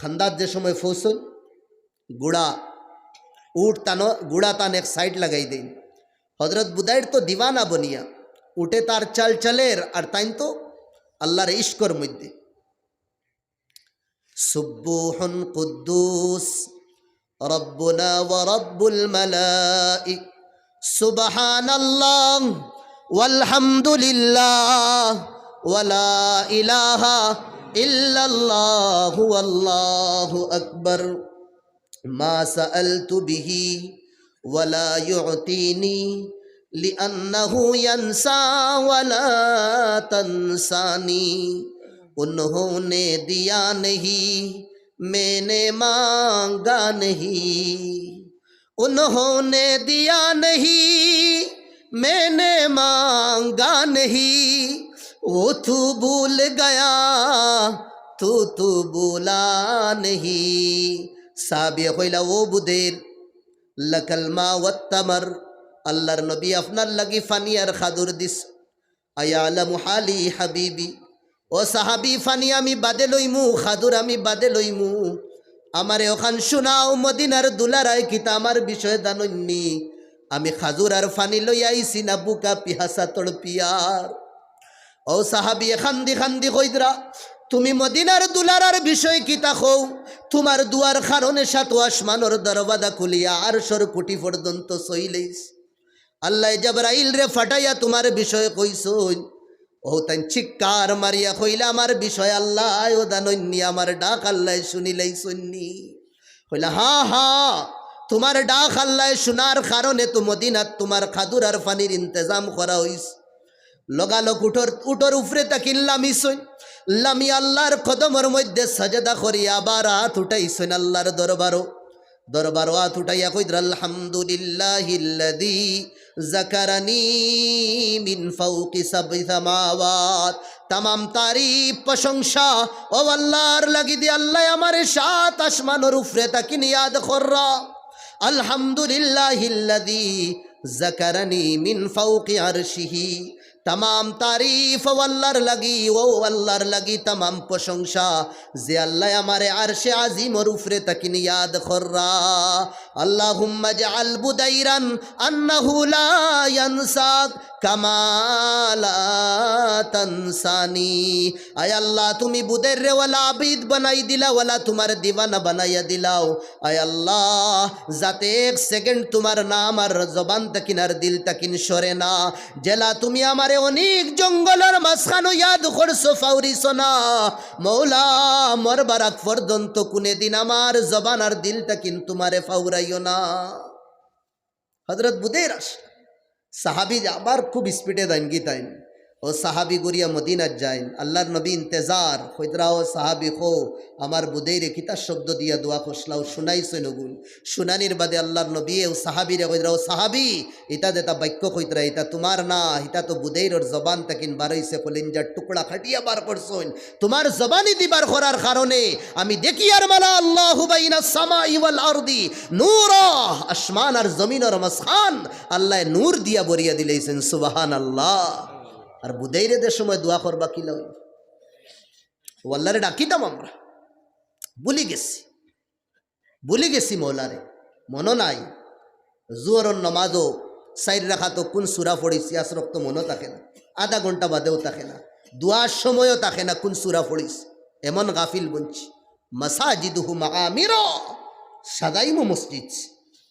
কান্দাত যে সময় পৌঁছইন, ঘুড়া, উট তানো, ঘুড়া তান এক সাইড লাগাই দেইন। হযরত বুদাইর তো দিওয়ানা বনিয়া, উটে তার চাল চালের, আর তাইন তো আল্লাহর ইশকর মধ্যে। سبوح قدوس ربنا ورب الملائك. سبحان الله والحمد لله ولا إله إلا الله والله أكبر. ما سألت به ولا يعطيني لأنه ينسى ولا تنساني. انہوں نے دیا نہیں، میں نے مانگا نہیں۔ انہوں نے دیا نہیں، میں نے مانگا نہیں۔ وہ تو بھول گیا، تو تو بھولا نہیں۔ সাহাবীয়ে কইলা, "ও বুদের, লাকাল মা ওয়াত তামার, আল্লাহর নবী আপনার লাগি পানি আর খাজুর দিছে।" আয়ালামু হালি হাবিবি, ও সাহাবী, পানি আমি বাদে লইমু, খাজুর আমি বাদে লইমু। আমারে অখান শুনাও, মদিনার দুলারায় কিতা আমার বিষয়ে জানইননি? আমি খাজুর আর পানি লইয়া আইছি না বুকা পিয়াসা তড়পিয়ার? ও সাহাবীয়ে কান্দি কান্দি কইতরা, তুমি মদিনার দুলারার বিষয়ে কিতা কও? তুমার দুয়ার কারণে সাত আসমানর দরওয়াজা খুলিয়া আরশর কুটি পর্যন্ত ছইলাইছে। আল্লায় জিবরাইলরে ফাটাইয়া তুমার বিষয়ে কইছইন। অউ তাইন চিৎকার মারিয়া কইলা, আমার বিষয়ে আল্লায়ও জানইননি, আমার ডাক আল্লায় শুনিলাইছইননি? কইলা, হ্যাঁ, হ্যাঁ, তুমার ডাক আল্লায় শুনার কারণে তো মদিনাত তুমার খাজুর আর পানির ইন্তেজাম করা অইছে। লগালগ উটর, উটর উপরে থাকি লামিছইন। লামি আল্লাহর কদমর মধ্যে সাজদা করি আবার আত উঠাইছইন আল্লাহর দরবারো। দরবারো আত উঠাইয়া কইতরা, "আলহামদুলিল্লাহিল্লাযী যাকারানি মিন ফাওকি সাবই সামাওয়াত।" তামাম তারিফ প্রশংসা ও আল্লাহর লাগি দি, আল্লায় আমারে সাত আসমানর উপরে তাকিন ইয়াদ কররা। আলহামদুলিল্লাহিল্লাযী যাকারানি মিন ফাওকি আরশিহি। তামাম তারিফ ও আল্লাহর লাগি, ও আল্লাহর লাগি তামাম প্রশংসা, যে আল্লায় আমারে আরশে আজিমর উপরে তাকিন ইয়াদ কররা। আল্লাহুম্মা জাআল বুদাইরান আন্নাহু লা ইয়ানসাক কামা লা তানসানি। আয় আল্লাহ, তুমি বুদাইররে ওলা আবিদ বানাই দিলাও, ওলা তুমার দিওয়ানা বানাইয়া দিলাও। আয় আল্লাহ, যাতে এক সেকেন্ড তুমার নাম আর জবান তাকিন আর দিল তাকিন সরে না। যেলা তুমি আমারে অনেক জঙ্গলর মাঝখানো ইয়াদ করছো, ফাউরিছো না। মৌলা, মরবার আগ পর্যন্ত কুনে দিন আমার জবান আর দিল তাকিন তুমারে ফাউরাইও না। হযরত বুদাইর আস-, সাহাবী আবার খুব স্পিডে যাইন গি তাইন। ও সাহাবী ঘুরিয়া মদিনাত যাইন। আল্লাহর নবী ইন্তেজার, কইতরা, "ও সাহাবী, কও, আমার বুদাইরে কিতা শব্দ দিয়া দোয়া করছলাও, শুনাইছইন অগুন।" শুনানির বাদে আল্লাহর নবীয়ে ও সাহাবীরে কইতরা, "ও সাহাবী, ইতা যেতা বাক্য কইতরা, ইতা তুমার না, ইতা তো বুদাইরর জবান তাকিন বারইছে, কলিঞ্জার টুকরা কাটিয়া বার করছইন। তুমার জবানি দি বার করার কারণে আমি দেখিয়ার মালা আল্লাহু বাইনা সামাই ওয়াল আরদি নূরা, আসমান আর জমিনর মাঝখান আল্লায় নূর দিয়া ভরিয়া দিলাইছইন।" সুবহানাল্লাহ। আর বুদাইরে যে সময় দোয়া করবা কিলা অইলো? ও আল্লাহরে ডাকিতাম আমরা, ভুলি গেছি, ভুলি গেছি মৌলারে, মনো নাই। জোহরর নমাজো চাইর রাকাতো কুন সূরা পড়ছি, আছরো তো মনো থাকে না, আধা ঘন্টা বাদেও থাকে না, দোয়ার সময়ও থাকে না কুন সূরা পড়ছি, এমন গাফিল বনছি। মাসাজিদুহু মাআমিরা, সাজাইমু মসজিদ,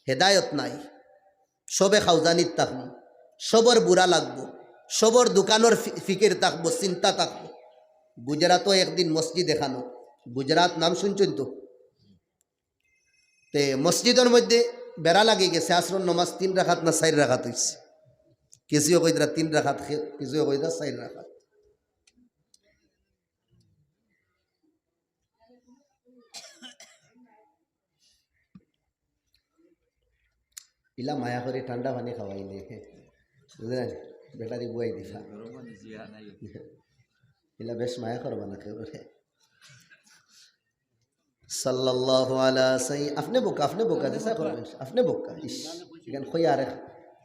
হেদায়ত নাই। সবে খাউজানিত থাকবো, সবর বুরা লাগবো, সবর দোকানর ফি-, ফিকির থাকবো, চিন্তা থাকবো। গুজরাতো একদিন মসজিদ এখানো, গুজরাত নাম শুনছইন তো? তে মসজিদর মধ্যে বেড়া লাগি গেছে, আছরর নমাজ তিন রাকাত না চাইর রাকাত অইছে। কিছুয়ে কইতরা তিন রাকাত, খে-, কিছুয়ে কইতরা চাইর রাকাত। ইলা মায়া করি ঠান্ডা পানি খাওয়াইলে, বুঝলেন? বেটারি বুয়াই দিবা। ইলা বেশ মায়া করবা না কেউরে। সাল্লাল্লাহু আলা সাইয়্যি-, আপনে বউক্কা, আপনে বউক্কা, যেছা করবা, আপনে বউক্কা। ইশ, ইখান কইয়া আরেক,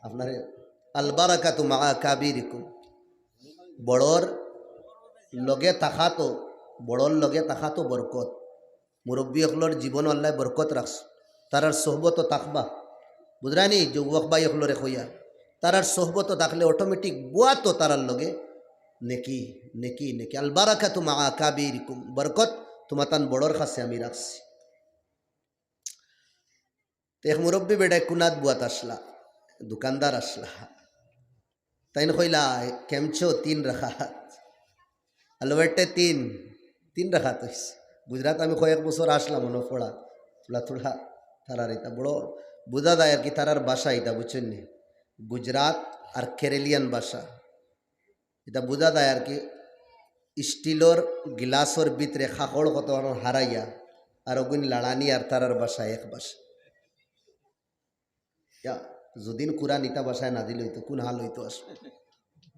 আপনারে, আল বারাকাতু মাআ আকাবিরিকুম। বড়র লগে থাকাত, বড়র লগে থাকাত বরকত। মুরব্বি অকলর জীবনো আল্লায় বরকত রাখছে। তারার সোহবতো থাকবা। বুঝরানি? যুবক ভাই অকলরে কইয়ার। তারার সোহবতো থাকলে automatic বুয়াত তারার লগে নেকি, নেকি, নেকি। আল বারাকাতু মাআ আকাবিরিকুম। বরকত তুমাতান বড়র কাছে আমি রাখছি। তে এক মুরব্বি বেটায় কুনাত বুয়াত আছলা, দোকানদার আছলা। তাইন কইলা, "কেমছো তিন রাকাত?" আলো বেটে তিন, তিন রাকাত অইছে। গুজরাত আমি কয়েক বছর আছলাম, মনো পড়া, থুড়া থুড়া তারার ইতা বড় বুঝা যায় আর কি, তারার ভাষা ইতা বুঝছইন নি? গুজরাত আর কেরেলিয়ান ভাষা। ইতা বুঝা যায় আর কি, স্টিলর গিলাসর ভিতরে কাকড় কত হারাইয়া আর অগুইন লাড়ানি আর তারার ভাষা এক ভাষা। ইয়া, যদিন কুরআন ইতা ভাষায় নাজিল অইতো, কুন হাল অইতো আসলে?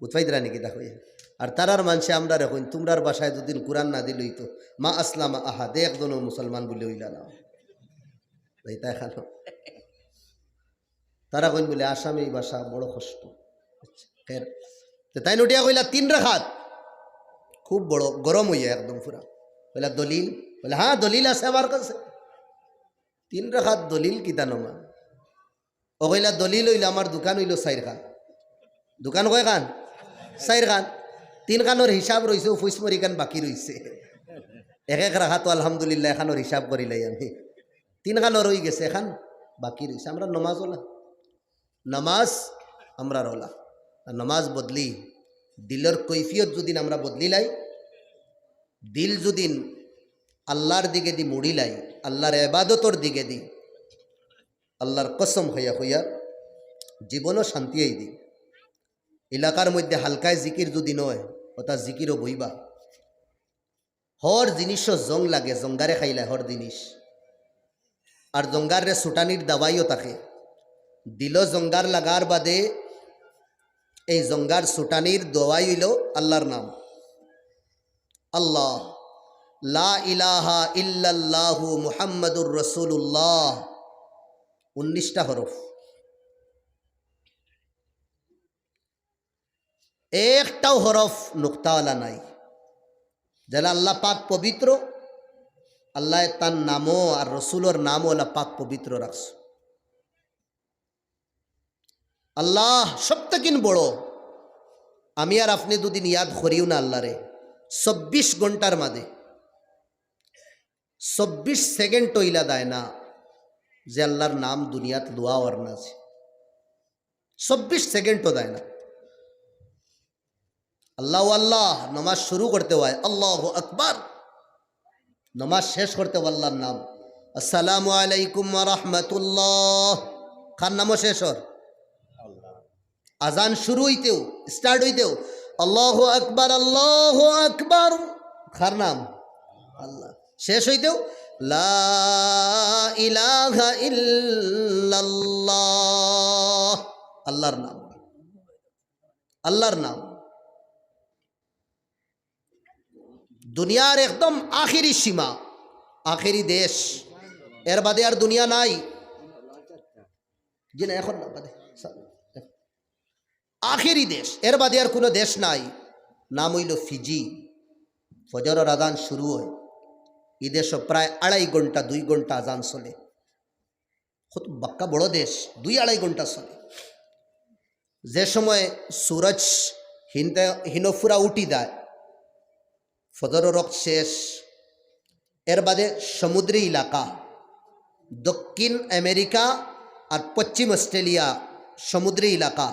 বুঝ পাইতরা নি কিতা কই? আর তারার মানষে আমরারে কইন, "তুমরার ভাষায় যদিন কুরআন নাজিল অইতো, মা আসলামা আহাদ, একজনও মুসলমান বুলে অইলা না।" তাই তাই খালো। তারা কইন বুলে, "আসামে ই ভাষা বড় কষ্ট।" আচ্ছা, খের। তে তাইন উঠিয়া কইলা, "তিন রাকাত।" খুব বড় গরম অইয়া একদম পুরা। কইলা, "দলিল?" বলে, "হ্যাঁ, দলিল আছে আমার কাছে।" তিন রাকাত দলিল কিতা নমা? ও কইলা, "দলিল অইলো আমার দোকান অইলো চাইর খান।" দোকান কয় খান? চাইর খান। তিন খানর হিসাব রইছে, ও ফুইসমরি খান বাকি রইছে। এক এক রাকাত তো আলহামদুলিল্লাহ এখানর হিসাব করিলাই আমি। তিন খানর রই গেছে, এখান বাকি রইছে। আমরার নমাজ অলা। নমাজ আমরার অলা। আর নমাজ বদলি, দিলর কৈফিয়ত যদিন আমরা বদলিলাই, দিল যদিন আল্লাহর দিকেদি মুড়িলাই, আল্লাহর ইবাদতর দিকেদি, আল্লাহর কসম খাইয়া কইয়ার, জীবনও শান্তি আইদি। এলাকার মধ্যে হালকায় জিকির যদিন অয়, অতা জিকিরও বইবা। হর জিনিসও জং লাগে, জঙ্গারে খাইলায় হর জিনিস। আর জঙ্গাররে ছুটানির দাওয়াইও থাকে। দিলো জঙ্গার লাগার বাদে এই জঙ্গার ছুটানির দাওয়াই অইলো আল্লার নাম। আল্লাহ, লা ইলাহা ইল্লাল্লাহু মুহাম্মাদুর রাসূলুল্লাহ, উনিশটা হরফ। একটাও হরফ নুক্তাওয়ালা নাই। যেলা আল্লাহ পাক পবিত্র, আল্লায় তান নামও আর রসুলর নামও অলা পাক পবিত্র রাখছে। আল্লাহ সব থাকিন বড়। আমি আর আপনে দুদিন ইয়াদ করিও না আল্লারে, চব্বিশ ঘন্টার মাঝে চব্বিশ সেকেন্ড অইলা দেয় না যে আল্লার নাম দুনিয়াত লওয়া অর না যে। চব্বিশ সেকেন্ডও দেয় না। আল্লাহ, আল্লাহ, নমাজ শুরু করতে হয় আল্লাহু আকবার, নমাজ শেষ করতে হয় আল্লার নাম। আসসালামু আলাইকুম ওয়া রাহমাতুল্লাহ। কার নামও শেষ অর? আজান শুরু অইতেউ, স্টার্ট অইতেউ, আল্লাহু আকবার, আল্লাহু আকবার। কার নাম? আল্লাহ। শেষ অইতেউ, লা ইলাহা ইল্লাল্লাহ। আল্লার নাম, আল্লার নাম। দুনিয়ার একদম আখেরি সীমা, আখেরি দেশ, এর বাদে আর দুনিয়া নাই। জি না, এখন না, বাদে। আখেরি দেশ, এর বাদে আর কুনু দেশ নাই। নাম অইলো ফিজি। ফজরর আজান শুরু অয়, ই দেশও প্রায় আড়াই ঘন্টা, দুই ঘন্টা আজান চলে। কত বাক্কা বড় দেশ, দুই আড়াই ঘন্টা চলে। যে সময় সূরজ হিনতে, হিনো পুরা উঠি যায়, ফজরর ওয়াক্ত শেষ, এর বাদে সমুদ্রী এলাকা, দক্ষিণ আমেরিকা আর পশ্চিম অস্ট্রেলিয়া সমুদ্রী এলাকা,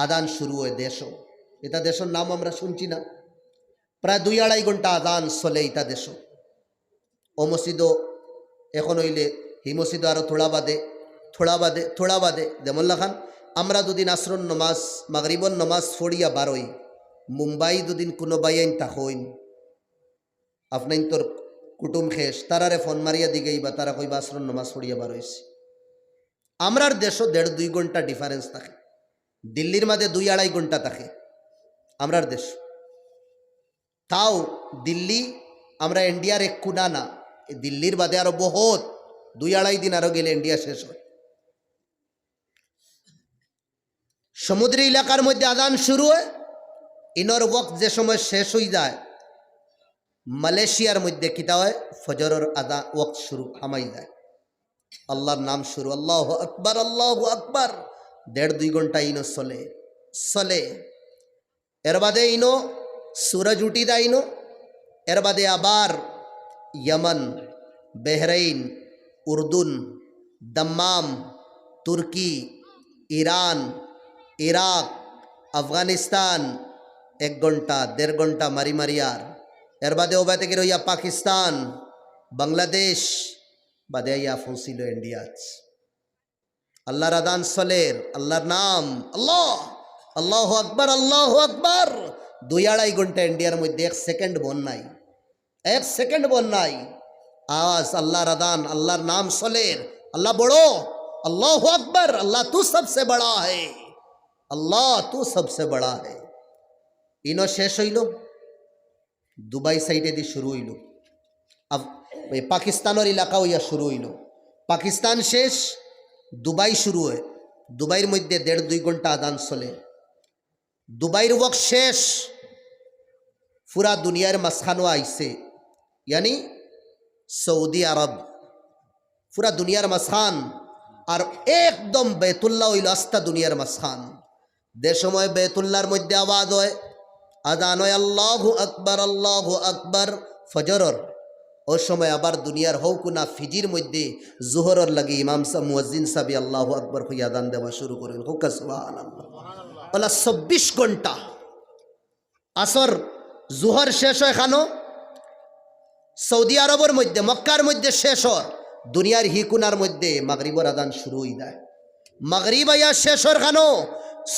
আজান শুরু অয় দেশও। ইতা দেশর নাম আমরা শুনছি না, প্রায় দুই আড়াই ঘন্টা আজান চলে ইতা দেশও। ও মসজিদও এখন অইলে হি মসজিদও আরো থোড়া বাদে, থোড়া বাদে, থোড়া বাদে। যেমন লাখান আমরা দুদিন আসরর নমাজ, মাগরিবর নমাজ পড়িয়া বারই, মুম্বাই দুদিন কুনু বাইয়াইন থাকইন, আফনাইন্তর কুটুম খেশ, তারারে ফোন মারিয়া দিগাইবা, তারা কইবা আসরর নমাজ পড়িয়া বারইছি। আমরার দেশও দেড় দুই ঘন্টা ডিফারেন্স থাকে, দিল্লির মাঝে দুই আড়াই ঘন্টা থাকে আমরার দেশ। তাও দিল্লি আমরা ইন্ডিয়ার এক কুনা না, দিল্লির বাদে আরো বহুত, দুই আড়াই দিন আরো গেলে ইন্ডিয়া শেষ অয়। সমুদ্রী এলাকার মধ্যে আজান শুরু অয়, ইনোর ওয়াক্ত যে সময় শেষ অই যায়, মালয়েশিয়ার মধ্যে কিতা অয়, ফজরর আজান ওয়াক্ত শুরু, হামাই যায়। আল্লার নাম শুরু, আল্লাহু আকবার, আল্লাহু আকবার। দেড় দুই ঘন্টা ইনো চলে, চলে। এর বাদে ইনো সূরজ উঠি যায় ইনো। এর বাদে আবার ইয়ামান, বেহরাইন, উর্দুন, দাম্মাম, তুর্কি, ইরান, ইরাক, আফগানিস্তান, এক ঘন্টা, দেড় ঘন্টা মারি মারি আর। এর বাদে ওবা থাকি রইয়া পাকিস্তান, বাংলাদেশ, বাদে আইয়া পৌঁছিল ইন্ডিয়াত। আল্লার আজান চলের, আল্লার নাম, আল্লাহ, আল্লাহু আকবার, আল্লাহু আকবার। দুই আড়াই ঘন্টা ইন্ডিয়ার মধ্যে এক সেকেন্ড বন্ধ নাই, এক সেকেন্ড বন্ধ নাই। আওয়াজ, আল্লার আজান, আল্লার নাম চলের। আল্লাহ বড়, আল্লাহু আকবার, আল্লাহ তু সবসে বড়া হে, আল্লাহ তু সবসে বড়া হে। ইনো শেষ অইল, দুবাই সাইডেদি শুরু অইল, আফ-, এই পাকিস্তানর এলাকা অইয়া শুরু অইল। পাকিস্তান শেষ, দুবাই শুরু অয়। দুবাইর মধ্যে দেড় দুই ঘন্টা আজান চলে। দুবাইর ওয়াক্ত শেষ, পুরা দুনিয়ার মাঝখানো আইছে, ইয়ানি সৌদি আরব, পুরা দুনিয়ার মাঝখান। আর একদম বেতুল্লাহ অইল আস্তা দুনিয়ার মাঝখান। যে সময় বেতুল্লার মধ্যে আওয়াজ অয়, আজান অয়, আল্লাহু আকবার, আল্লাহু আকবার, ফজরর, ও সময় আবার দুনিয়ার হউ কুনা ফিজির মধ্যে জোহরর লাগি ইমাম সাব, মুয়াজ্জিন সাবে আল্লাহু আকবার কইয়া আজান দেওয়া শুরু করইন। কউক্কা সুবহানাল্লাহ। অলা চব্বিশ ঘন্টা। আসর, জোহর শেষ অয় খানো সৌদি আরবর মধ্যে, মক্কার মধ্যে শেষ অর, দুনিয়ার হি কুনার মধ্যে মাগরিবর আজান শুরু অই যায়। মাগরিব আইয়া শেষ অর খানো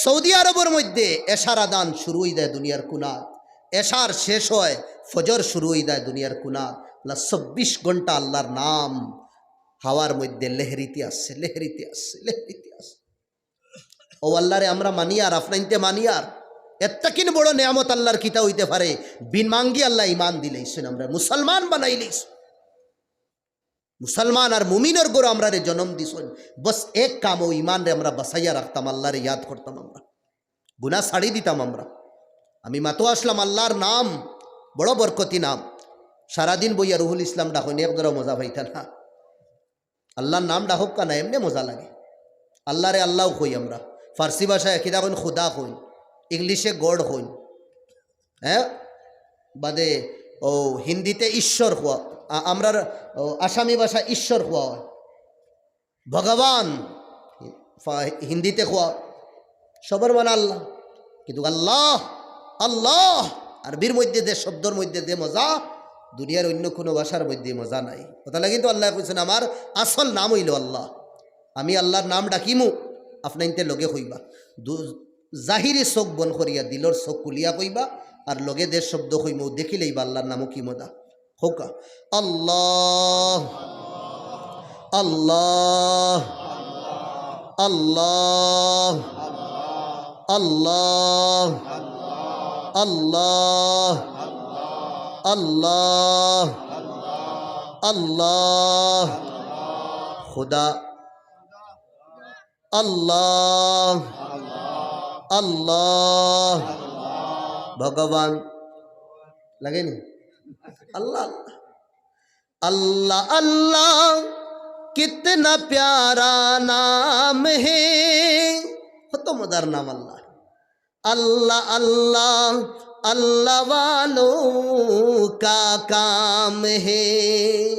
সৌদি আরবর মধ্যে এশার আজান শুরু অই যায় দুনিয়ার কুনাত। এশার শেষ হয়, ফজর শুরু অই যায় দুনিয়ার কুনাত। আল্লাহ চব্বিশ ঘন্টা আল্লাহর নাম হাওয়ার মধ্যে লেহরিতে আছে, লেহরিতে আছে, লেহরিতে আছে। ও আল্লাহরে আমরা মানিয়ার, আফনাইন্তে মানিয়ার। এত্তাকিন বড় নিয়ামত আল্লাহর কিতা অইতে পারে? বিন মাঙ্গি আল্লাহ ইমান দিলাইছইন, আমরা মুসলমান বানাইলাইছইন। মুসলমান আর মুমিনর ঘরো আমরারে জনম দিছইন। বস এক কাম, অউ ইমানরে আমরা বাঁচাইয়া রাখতাম, আল্লাহরে ইয়াদ করতাম আমরা, গুনা ছাড়ি দিতাম আমরা। আমি মাতো আসলাম, আল্লাহর নাম বড় বরকতি নাম। সারাদিন বইয়া রুহুল ইসলাম ডাকইন, এক ধরাও মজা পাইতা না। আল্লাহর নাম ডাকউক্কা না, এমনে মজা লাগে। আল্লাহরে আল্লাও কই আমরা, ফার্সি ভাষায় কিতা কইন, খুদা কইন, ইংলিশে গড কইন, হ্যাঁ, বাদে ও হিন্দিতে ঈশ্বর কওয়া, আ-, আমরার ও আসামি ভাষা ঈশ্বর কওয়া হয়, ভগবান ফা-, হিন্দিতে কওয়া, সবর মানে আল্লাহ। কিন্তু আল্লাহ, আল্লাহ আরবির মধ্যে যে শব্দর মধ্যে যে মজা, দুনিয়ার অন্য কোনো ভাষার মধ্যে মজা নাই। কথা লাগে কিন্তু আল্লাহ কইছইন, "আমার আসল নাম অইলো আল্লাহ, আমি আল্লাহর নাম ডাকিমু, আফনাইন্তে লগে কইবা।" দু-, জাহিরি চোখ বন্ধ করিয়া দিলর চোখ খুলিয়া কইবা, আর লগে যে শব্দ কইমু দেখিলাইবা আল্লাহর নামও কি মজা। কউক্কা, আল্লাহ, আল্লাহ, আল্লাহ, আল্লাহ, আল্লাহ, আল্লাহ, আল্লাহ, খুদা, আল্লাহ, আল্লাহ, ভগবান। লাগেনি? আল্লাহ, আল্লাহ। আল্লাহ, আল্লাহ, কিতনা প্যারা নাম হে। কত মজার নাম আল্লাহ। আল্লাহ, আল্লাহ, আল্লাহ ওয়ালো কা কাম হে।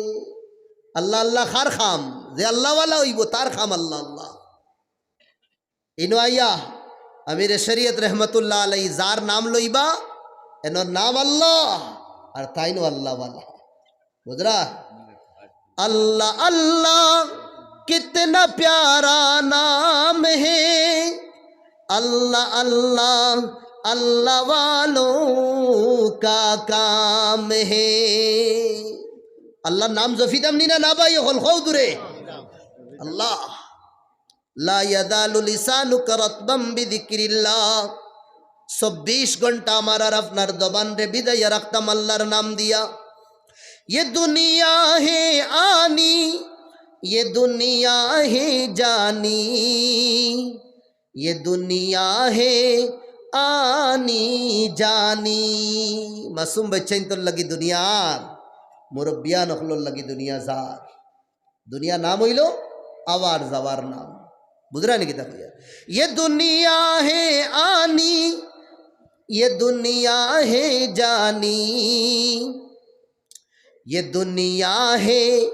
আল্লাহ, আল্লাহ কার কাম? যে আল্লাহওয়ালা অইবো, তার কাম আল্লাহ, আল্লাহ। ইনো আইয়া আমিরে শরিয়ত রহমতুল্লাহ আলাই যার নাম লইবা, এনর নাম আল্লাহ, আর তাইনও আল্লাহওয়ালা। বুঝরা? আল্লাহ, আল্লাহ, কিতনা প্যারা নাম হে। আল্লাহ, আল্লাহ, আল্লাহ ওয়ালো কা কাম হে। আল্লাহর নাম জফিতাম নি না, না ভাই, অকল কও জুরে। আল্লাহ। লা ইয়াজালু লিসানুকা রাতবাম বিযিকরিল্লাহ। চব্বিশ ঘন্টা আমার আর আপনার জবানরে ভিজাইয়া রাখতাম আল্লাহর নাম দিয়া। ইয়ে দুনিয়া হে আনি, ইয়ে দুনিয়া হে জানি, ইয়ে দুনিয়া হে আনি জানি। মাসুম বাচ্চাইন্তর লাগি দুনিয়া আর মুরব্বিয়ান অকলর লাগি দুনিয়া যার। দুনিয়া নাম অইলো আওয়ার যাওয়ার নাম। বুঝরা নি কিতা কইয়ার? ইয়ে দুনিয়া হে আনি, ইয়ে দুনিয়া হে জানি, ইয়ে দুনিয়া হে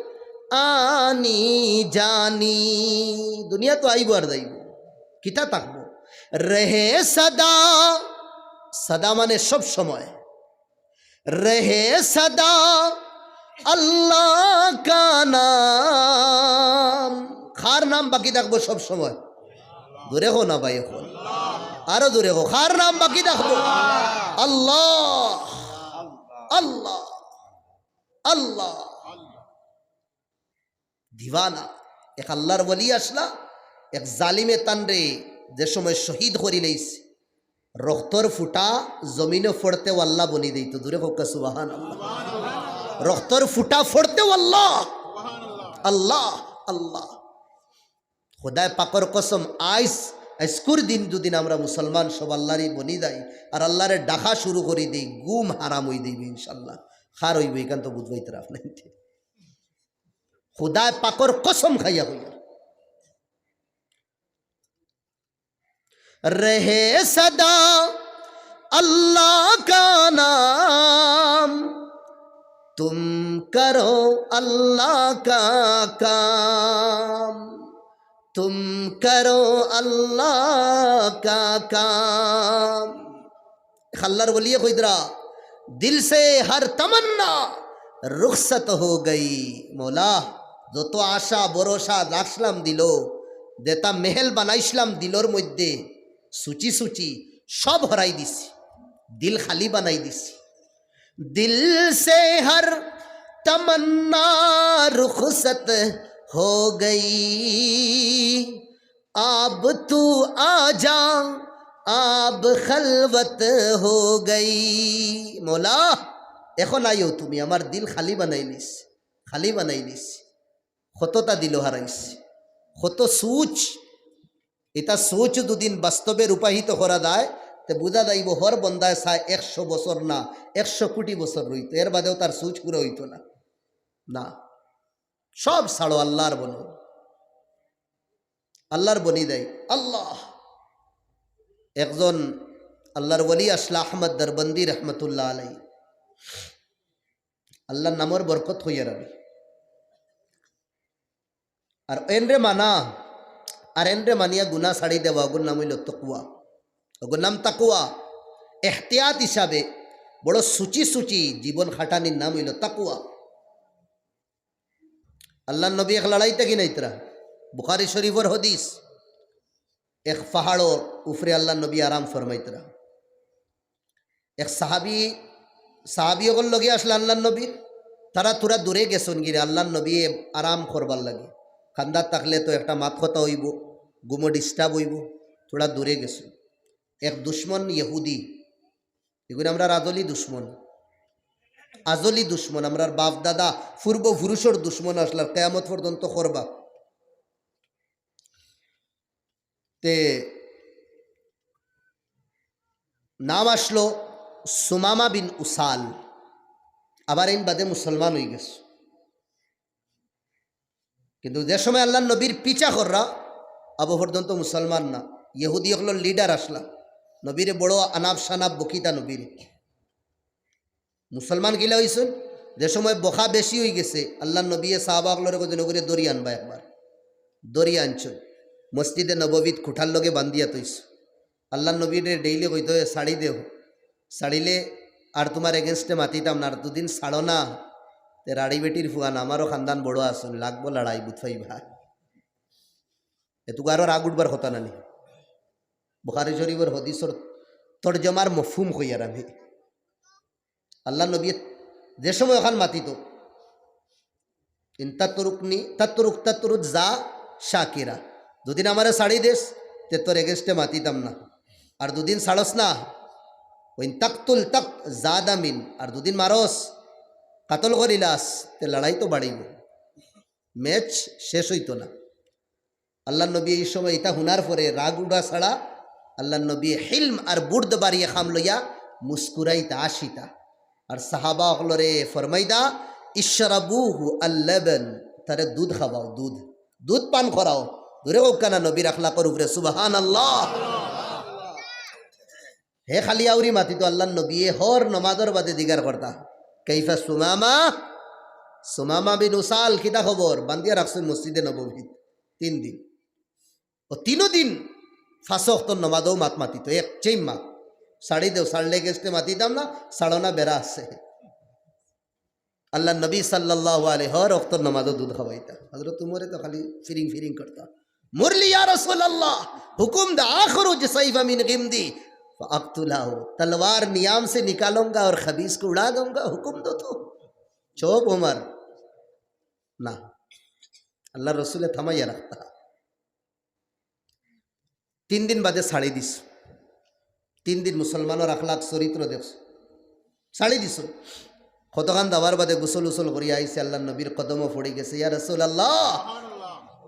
আনি জানি। দুনিয়া তো আইবো আর যাইবো, কিতা থাকবো? রহে সদা, সদা মানে সব সময়। রহে সদা আল্লাহ কা নাম। কার নাম বাকি থাকবো সব সময়? জুরে কও না ভাই, অখন আরো জুরে কও। কার নাম বাকি থাকবো? আল্লাহ, আল্লাহ, আল্লাহ। দিওয়ানা। এক আল্লাহর ওলি আছলা, এক জালিমে তানরে যে সময় শহীদ করিলাইছে, রক্তর ফুটা জমিনো পড়তেও আল্লাহ বনি দিতো। জুরে কউক্কা সুবহানাল্লাহ। রক্তর ফুটা পড়তেও আল্লাহ, আল্লাহ, আল্লাহ। খোদায় পাকর কসম, আইজ, আইজকুর দিন যুদি আমরা মুসলমান সব আল্লাহরই বনি যাই আর আল্লাহরে ডাকা শুরু করি দেই, গুম হারাম অই দিবি ইনশাআল্লাহ। কার অইবো ইখান তো বুঝবাই তারা আপনাইন্তে। খোদায় পাকর কসম খাইয়া কইয়ার। রহে সদা আল্লাহ কা নাম, তুম করো আল্লাহ কা কাম, তুম করো আল্লাহ কা কাম। আল্লাহর ওলিয়ে কইতরা, "দিল সে হর তমন্না রুখসত হো গই।" মৌলা, যত আশা ভরসা রাখছিলাম দিলো, যেটা মেহেল বানাইছিলাম দিলর মধ্যে, সুচি সুচি, সব হরাই দিছি। দিল খালি বানাই দিছি। দিল সে হর তমন্না রুখসত হো গই, আব তু আজা, আব খলবত হো গই। মৌলা, এখন আইও তুমি, আমার দিল খালি বানাইলিছি, খালি বানাইলিছি। কততা দিল হারাইছি, কত সোচ। ইতা সোচ দুদিন বাস্তবে রূপায়িত করা যায়, তে বুঝা যাইব হর বন্দায় চায় একশো বছর না, একশো কোটি বছর রইতো, এর বাদেও তার সোচ পুরা হইতো না। না, সব ছাড়ো, আল্লাহর বনো, আল্লাহর বনি দেয়। আল্লাহ, একজন আল্লাহর ওলি আসলা আহমদ দরবন্দি রহমতুল্লাহ আলাই, আল্লাহর নামর বরকত হইয়ার আমি। আর এনরে মানা, আর এনরে মানিয়া গুনা ছাড়ি দেওয়া, ওগুর নাম হইল তকুয়া, ওগুর নাম তাকুয়া। এহতিয়াত হিসাবে বড় সুচি সুচি জীবন খাটানির নাম হইল তাকুয়া। আল্লাহর নবী এক লড়াইতে কিনাইতরা, বুখারী শরীফর হদিস, এক পাহাড়র উপরে আল্লাহর নবী আরাম ফরমাইতরা। এক সাহাবি, সাহাবি অকল লগে আসলা আল্লাহর নবীর, তারা থুড়া দূরে গেছন গিরে আল্লাহর নবী আরাম করবার লাগি। কান্দাত থাকলে তো একটা মাত কথা হইব, ঘুমো ডিস্টার্ব হইব, থুড়া দূরে গেছন। এক দুশমন ইহুদি, এগুলো আমরার আজলি দুশমন, আজলি দুশমন, আমরার বাপ দাদা পূর্বপুরুষর দুশমন আসলার, কেয়ামত পর্যন্ত করবা। তে নাম আসলো সুমামা বিন উসাল, আবার এইন বাদে মুসলমান হয়ে গেছে। কিন্তু যে সময় আল্লাহর নবীর পিছা কররা, আবু পর্যন্ত মুসলমান না, ইহুদি অকলর লিডার আসলা, নবীরে বড় আনাব সানাব বকিতা নবীরে। মুসলমান কিলা হইছইন, যে সময় বকা বেশি হয়ে গেছে, আল্লাহর নবীয়ে সাহাবা অকলরে কইছইন, "ওগুরে দড়ি আনবা একবার।" দড়ি আনছইন, মসজিদে নববীত খুঁটার লগে বান্ধিয়া থইছে। আল্লাহর নবীরে ডেইলি কইতো, "এ, ছাড়ি দেও, ছাড়িলে আর তোমার এগেনস্টে মাতিতাম না, আর দুদিন ছাড়ো না, তে রাড়ি বেটির ফুয়ান, আমারও খানদান বড় আছইন, লাগবো লড়াই, বুঝ পাইবা।" এটুকু আরো রাগ উঠবার কথা না নি? বুখারী শরীফর হদিসর তর্জমার মফহুম কইয়ার আমি। আল্লাহর নবী যে সময় ওখান মাতিত, "ইন তাতরুকনি, তাতরুক, তাতরুক যা শাকিরা।" দুদিন আমারে ছাড়ি দেস, তে তোর এগেনস্টে মাতিতাম না। আর দুদিন ছাড়স না, "ওইন তাকতুল তাক জাদা মিন।" আর দুদিন মারস, কাতল করিলাস, তে লড়াই তো বাড়িব, ম্যাচ শেষ হইতো না। আল্লাহর নবী এই সময় ইতা হুনার পরে রাগ উঠা ছাড়া আল্লাহর নবী হিলম আর বুর্দ বাড়িয়ে খাম লইয়া মুস্কুরাইতা আসিতা। আর সাহাবা অকলরে ফরমাইদা, "ইশরাবুহু আল্লাবান", তারে দুধ খাওয়াও, দুধ, দুধ পান করাও। দূরে হোক না নবীর আখলাকর উপরে, সুবহানাল্লাহ। হে খালি আউরি মাতিতো আল্লাহর নবীয়ে হর নমাজর বাদে জিগার করতা, "কাইফা সুমামা?" সুমামা বিন উসাল, কিতা খবর? বান্ধিয়া রাখছইন মসজিদে নববীত তিন দিন। ও তিনো দিন পাঁচ ওয়াক্তর নমাজও মাত মাতিতো, এক চেইম মাত। ছাড়ি দেও, ছাড়লে গেছতে মাতিতাম না, ছাড়ো না, বেড়া আছে। আল্লাহর নবী সাল্লাল্লাহু আলাইহি হর ওয়াক্তর নমাজও দুধ খাওয়াইতা। হযরত উমরে তো খালি ফিরিং ফিরিং করতা। "মুরলি ইয়া রাসূলুল্লাহ, হুকুম দে, আখরুজ সাইফা মিন গিমদি, ফাআকতুলাহু, তলোয়ার নিয়াম সে নিকালুঙ্গা অর খবিস কো উড়া দুঙ্গা, হুকুম দো তো।" চুপ উমর। না, আল্লাহর রসুলে থামাইয়া রাখতা। তিন দিন বাদে ছাড়ি দিছইন। তিন দিন মুসলমানর আখলাক চরিত্র দেখছইন। ছাড়ি দিছইন। কতখান দাবার বাদে গোসল উসল করিয়া আইছে, আল্লাহর নবীর কদমো পড়ি গেছে, "ইয়া রাসূলুল্লাহ,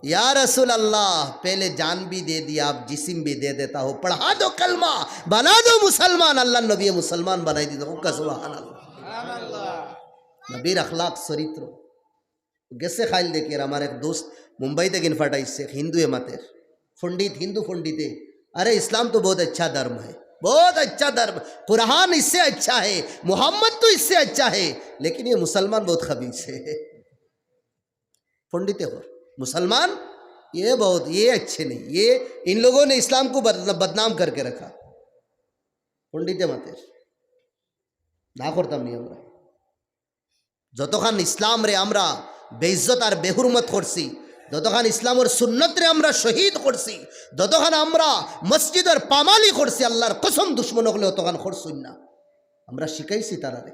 ইয়া রাসূলুল্লাহ, পেহলে জান ভি দে দি, আপ জিসিম ভি দে দেতা হো, পড়হা দো কলমা, বানা দো মুসলমান।" আল্লাহর নবীয়ে মুসলমান বানাই দিতো। হুক্কা সুবহানাল্লাহ। নবীর আখলাক চরিত্র। গেছে খাইল দেখি, আর আমার এক দোস্ত মুম্বাই থাকি ফাটাইছে, এক হিন্দুয়ে মাতের, পণ্ডিত, হিন্দু পণ্ডিতে, "আরে, ইসলাম তো বহুত আচ্ছা ধর্ম হে, বহুত আচ্ছা ধর্ম, কুরআন ইসসে আচ্ছা হে, মোহাম্মদ তো ইসসে আচ্ছা হে, লেকিন ইয়ে মুসলমান বহুত খবিস হে।" পণ্ডিতে কর, "মুসলমান ইয়ে বহুত, ইয়ে আচ্ছা নেই, ইয়ে, ইন লোগো নে ইসলাম কো বদনা-, বদনাম করকে রাখা।" পণ্ডিতে মাতের, না করতাম নি আমরা। যতখান ইসলামরে আমরা বেইজ্জত আর বেহুরমত করছি, যতখান ইসলামর সুন্নতরে আমরা শহীদ করছি, যতখান আমরা মসজিদর পামালি করছি, আল্লাহর কসম দুশমন অকলে অতখান করছইন না। আমরা শিখাইছি তারারে।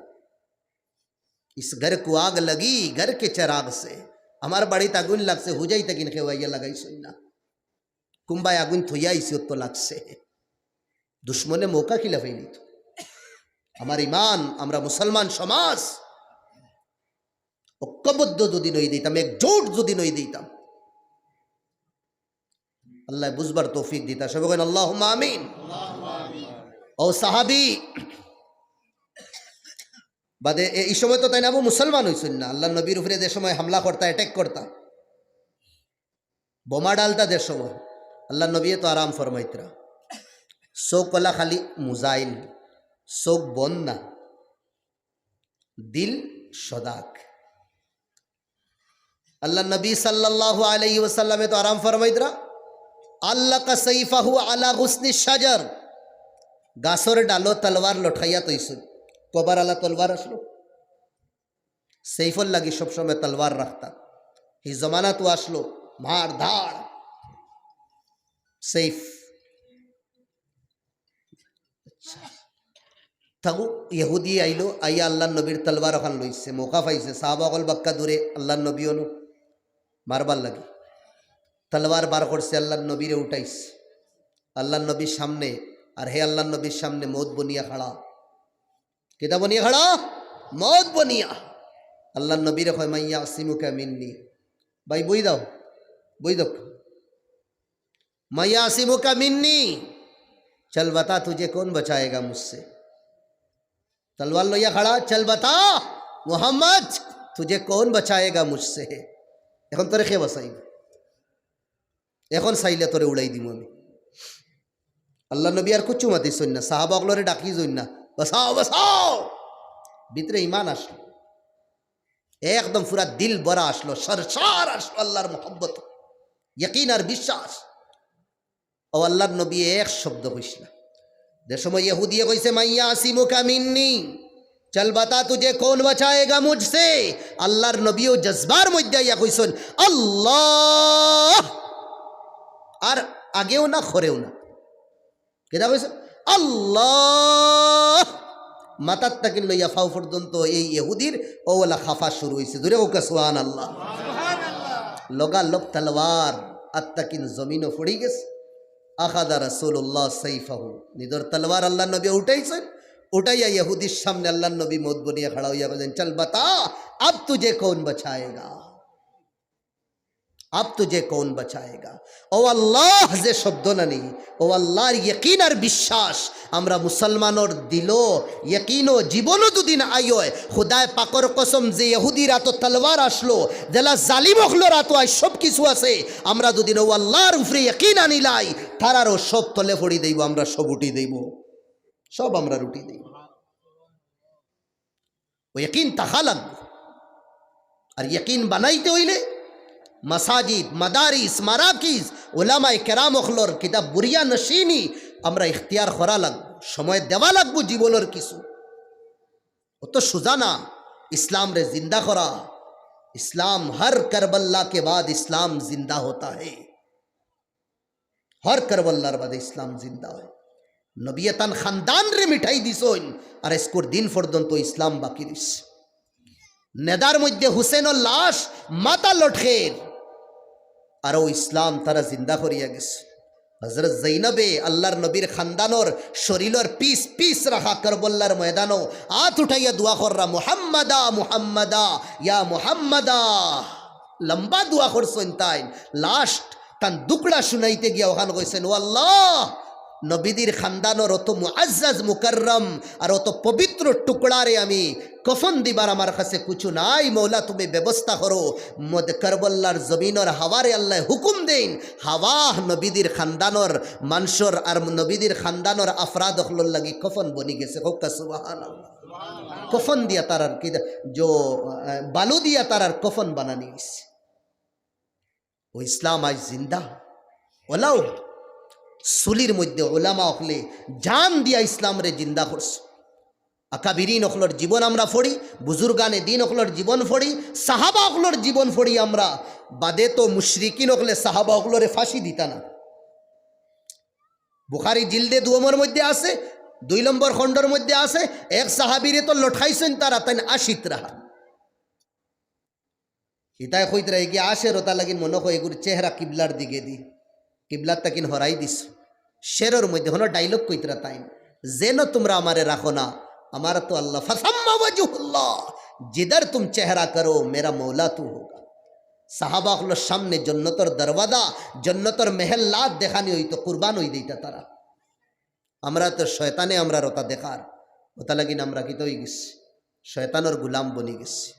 ইস ঘর কো আগ লাগি ঘর কে চিরাগ সে, আমার বাড়িত আগুন লাগছে, হুজাইতে কিন কেউ আইয়া লাগাইছইন না, কুম্বায় আগুন থইয়া আইছে, অত লাগছে। দুশমনে মৌকা কিলা পাইলিতো। আমার ইমান, আমরা মুসলমান সমাজ ঐক্যবদ্ধ যদি নই দিতাম, একজোট যদি নই দিতাম, আল্লায় বুঝবার তৌফিক দিতা। সবে কইন আল্লাহুম্মা আমিন। ও সাহাবী, বাদে এ-, এই সময় তো তাইন আবু মুসলমান অইছইন না। আল্লার নবীর উপরে যে সময় হামলা করতা, অ্যাটাক করতা, বোমা ডালতা যে সময়, আল্লার নবীয়ে তো আরাম ফরমাইতরা। চউখ অলা খালি মুজাইল, চউখ বন্ধ না, দিল সজাগ। আল্লার নবী সাল্লাল্লাহু আলাইহি ওয়াসাল্লামে তো আরাম ফরমাইতরা, আল্লাকা সাইফাহু আলা গুসনি শাজার, গাছর ডালো তলোয়ার লটকাইয়া থইছইন। কবার আলা তলোয়ার আছলো, সেফর লাগি সবসময় তলোয়ার রাখতা। হি জমানাত আছলো মার ধার, সেফ। তাগু ইহুদি আইলো, আইয়া আল্লার নবীর তলোয়ার অখান লইছে, মৌকা পাইছে, সাহাবা অকল বাক্কা দূরে, আল্লার নবীও নু, মারবার লাগি। তলোয়ার বার করছে, আল্লার নবীরে উঠাইছে, আল্লার নবীর সামনে, আর হে আল্লার নবীর সামনে মউত বনিয়া খাড়া। কিতা বনিয়া খাড়া? মউত বনিয়া। আল্লার নবীরে কয়, "মান ইয়াসিমুকা মিন্নি।" ভাই, বই দাও, বই দাও। "মান ইয়াসিমুকা মিন্নি, চল বাতা তুঝে কৌন বাচায়েগা মুঝসে।" তলোয়ার লইয়া খাড়া, "চল বাতা মোহাম্মদ, তুঝে কৌন বাচায়েগা মুঝসে।" এখন তোরে কে বাচাইবো? এখন চাইলে তোরে উড়াই দিমু আমি। আল্লার নবী আর কুচ্ছু মাতিছইন না, সাহাবা অকলরে ডাকি যইন না, "বাচাও, বাচাও।" ভিতরে ইমান আছলো, একদম পুরা দিল ভরা আছলো, সরসর আছলো আল্লার মোহাব্বত, ইয়াকিন আর বিশ্বাস। ও আল্লার নবী এক শব্দ কইছলা। যে সময় ইহুদিয়ে কইছে, "মান ইয়াসিমুকা মিন্নি, চল বাতা তুঝে কৌন বাচায়েগা মুঝসে।" আল্লার নবীও জজবার মধ্যে আইয়া কইছইন, "আল্লাহ।" আর আগেও না, খরেও না। কিতা কইছইন? "আল্লাহ।" মাথার তাকিন লইয়া ফাও পর্যন্ত এই ইহুদির অউ অলা খাফা শুরু অইছে। জোরে কউক্কা সুবহানাল্লাহ। লগালগ তলোয়ার আত্তাকিন জমিনো পড়ি গেছে। আখাযা রাসূলুল্লাহ সাইফাহু, নিজর তলোয়ার আল্লার নবী উঠাইছইন, উঠাইয়া ইহুদির সামনে আল্লার নবী মউত বনিয়া খাড়া অইয়া কইছইন, "চল বাতা, আব তুঝে কৌন বাচায়েগা, আব তুঝে কৌন বাচায়েগা।" ও আল্লাহ যে শব্দ নানি, ও আল্লার ইয়াকিন আর বিশ্বাস, আমরা মুসলমানর দিলো ইয়াকিন ও জীবনো দুদিন আইয়, খুদায় পাকর কসম, যে ইহুদির আতো তলোয়ার আছলো, যেলা জালিম অকলর আতো আইজ সব কিছু আছে, আমরা দুদিন ও আল্লার উপরে ইয়াকিন আনিলাই, তারারও সব তলে পড়ি দেইবো, আমরা সব উঠি দেইবো, সব আমরা উঠি দেইবো। ও ইয়াকিন থাকা লাগবো। আর ইয়াকিন বানাইতে অইলে মাসাজিদ, মাদারিস, মারাকিজ, উলামায়ে কেরাম অকলর কিতাব বুরিয়া নশিনি আমরা ইখতিয়ার করা লাগবো, সময় দেওয়া লাগবো জীবনর কিছু। অত সুজা না ইসলামরে জিন্দা করা। ইসলাম, হর কারবাল্লা কে বাদ ইসলাম জিন্দা হোতা হ্যায়। হর কারবাল্লার বাদে ইসলাম জিন্দা অয়। নবীয়ে তান খানদানরে মিটাই দিছইন, আর আইজকুর দিন পর্যন্ত ইসলাম বাকি রইছে। নেদার মধ্যে হুসেনর লাশ, মাথা লটকের, আর অউ ইসলাম তারা জিন্দা করিয়া গেছে। হযরত জৈনবে আল্লার নবীর খানদানর শরীলর পিস পিস রাখা কারবাল্লার ময়দানো আত উঠাইয়া দোয়া কররা, "মুহাম্মাদা, মুহাম্মাদা, ইয়া মুহাম্মাদা।" লম্বা দোয়া করছইন তাইন। লাস্ট তান দুকড়া শুনাইতে গিয়া অখান কইছইন, "ও আল্লাহ, নবীজির খানদানর অত মুআজ্জাজ মুকাররম আর অত পবিত্র টুকরারে আমি কফন দিবার আমার কাছে কুছু নাই, মওলা তুমি ব্যবস্থা করো।" মদ-, কারবাল্লার জমিনর হাওয়ারে আল্লায় হুকুম দেইন, হাওয়া নবীজির খানদানর মানষর আর নবীজির খানদানর আফরাদ অকলর লাগি কফন বনি গেছে। কউক্কা সুবহানাল্লাহ। কফন দিয়া তারার কি দে-, জো, আহ, বালু দিয়া তারার কফন বানানি গেছে। ও ইসলাম আইজ জিন্দা। ওলাও চুলির মধ্যে ওলামা অকলে জান দিয়া ইসলামরে জিন্দা করছে। আকাবিরিন অকলর জীবন আমরা পড়ি, বুজুর্গানে দিন অকলর জীবন পড়ি, সাহাবা অকলর জীবন পড়ি আমরা। বাদে তো মুশরিকিন অকলে সাহাবা অকলরে ফাঁসি দিতা না। বুখারী জিলদে দুয়মর মধ্যে আছে, দুই নম্বর খণ্ডর মধ্যে আছে, এক সাহাবীরে তো লটকাইছইন তারা, তাইন আশিতরা। হিতায় কইতরা, এগিয়ে আসে রোতা লাগিন মনে হয় এগুর চেহারা কিবলার দিকে দি, কিবলার তাকিন হরাই দিস। শেরর মধ্যে হনো ডায়লগ কইতরা তাইন, "যেন তোমরা আমারে রাখো না, আমার তো আল্লাহ, ফাসাম্মা ওয়াজহুল্লাহ, জিদার তুম চেহারা করো, মেরা মৌলা তু হোগা।" সাহাবা অকলর সামনে জন্নতর দরওয়াজা, জন্নতর মেহেল্লাত দেখানি হইতো, কুরবান হই দিতা তারা। আমরা তো শয়তানে আমরা রোতা দেখার, ওতা লাগিন আমরা কিতা হই গেছি? শয়তানর গুলাম বনি গেছি,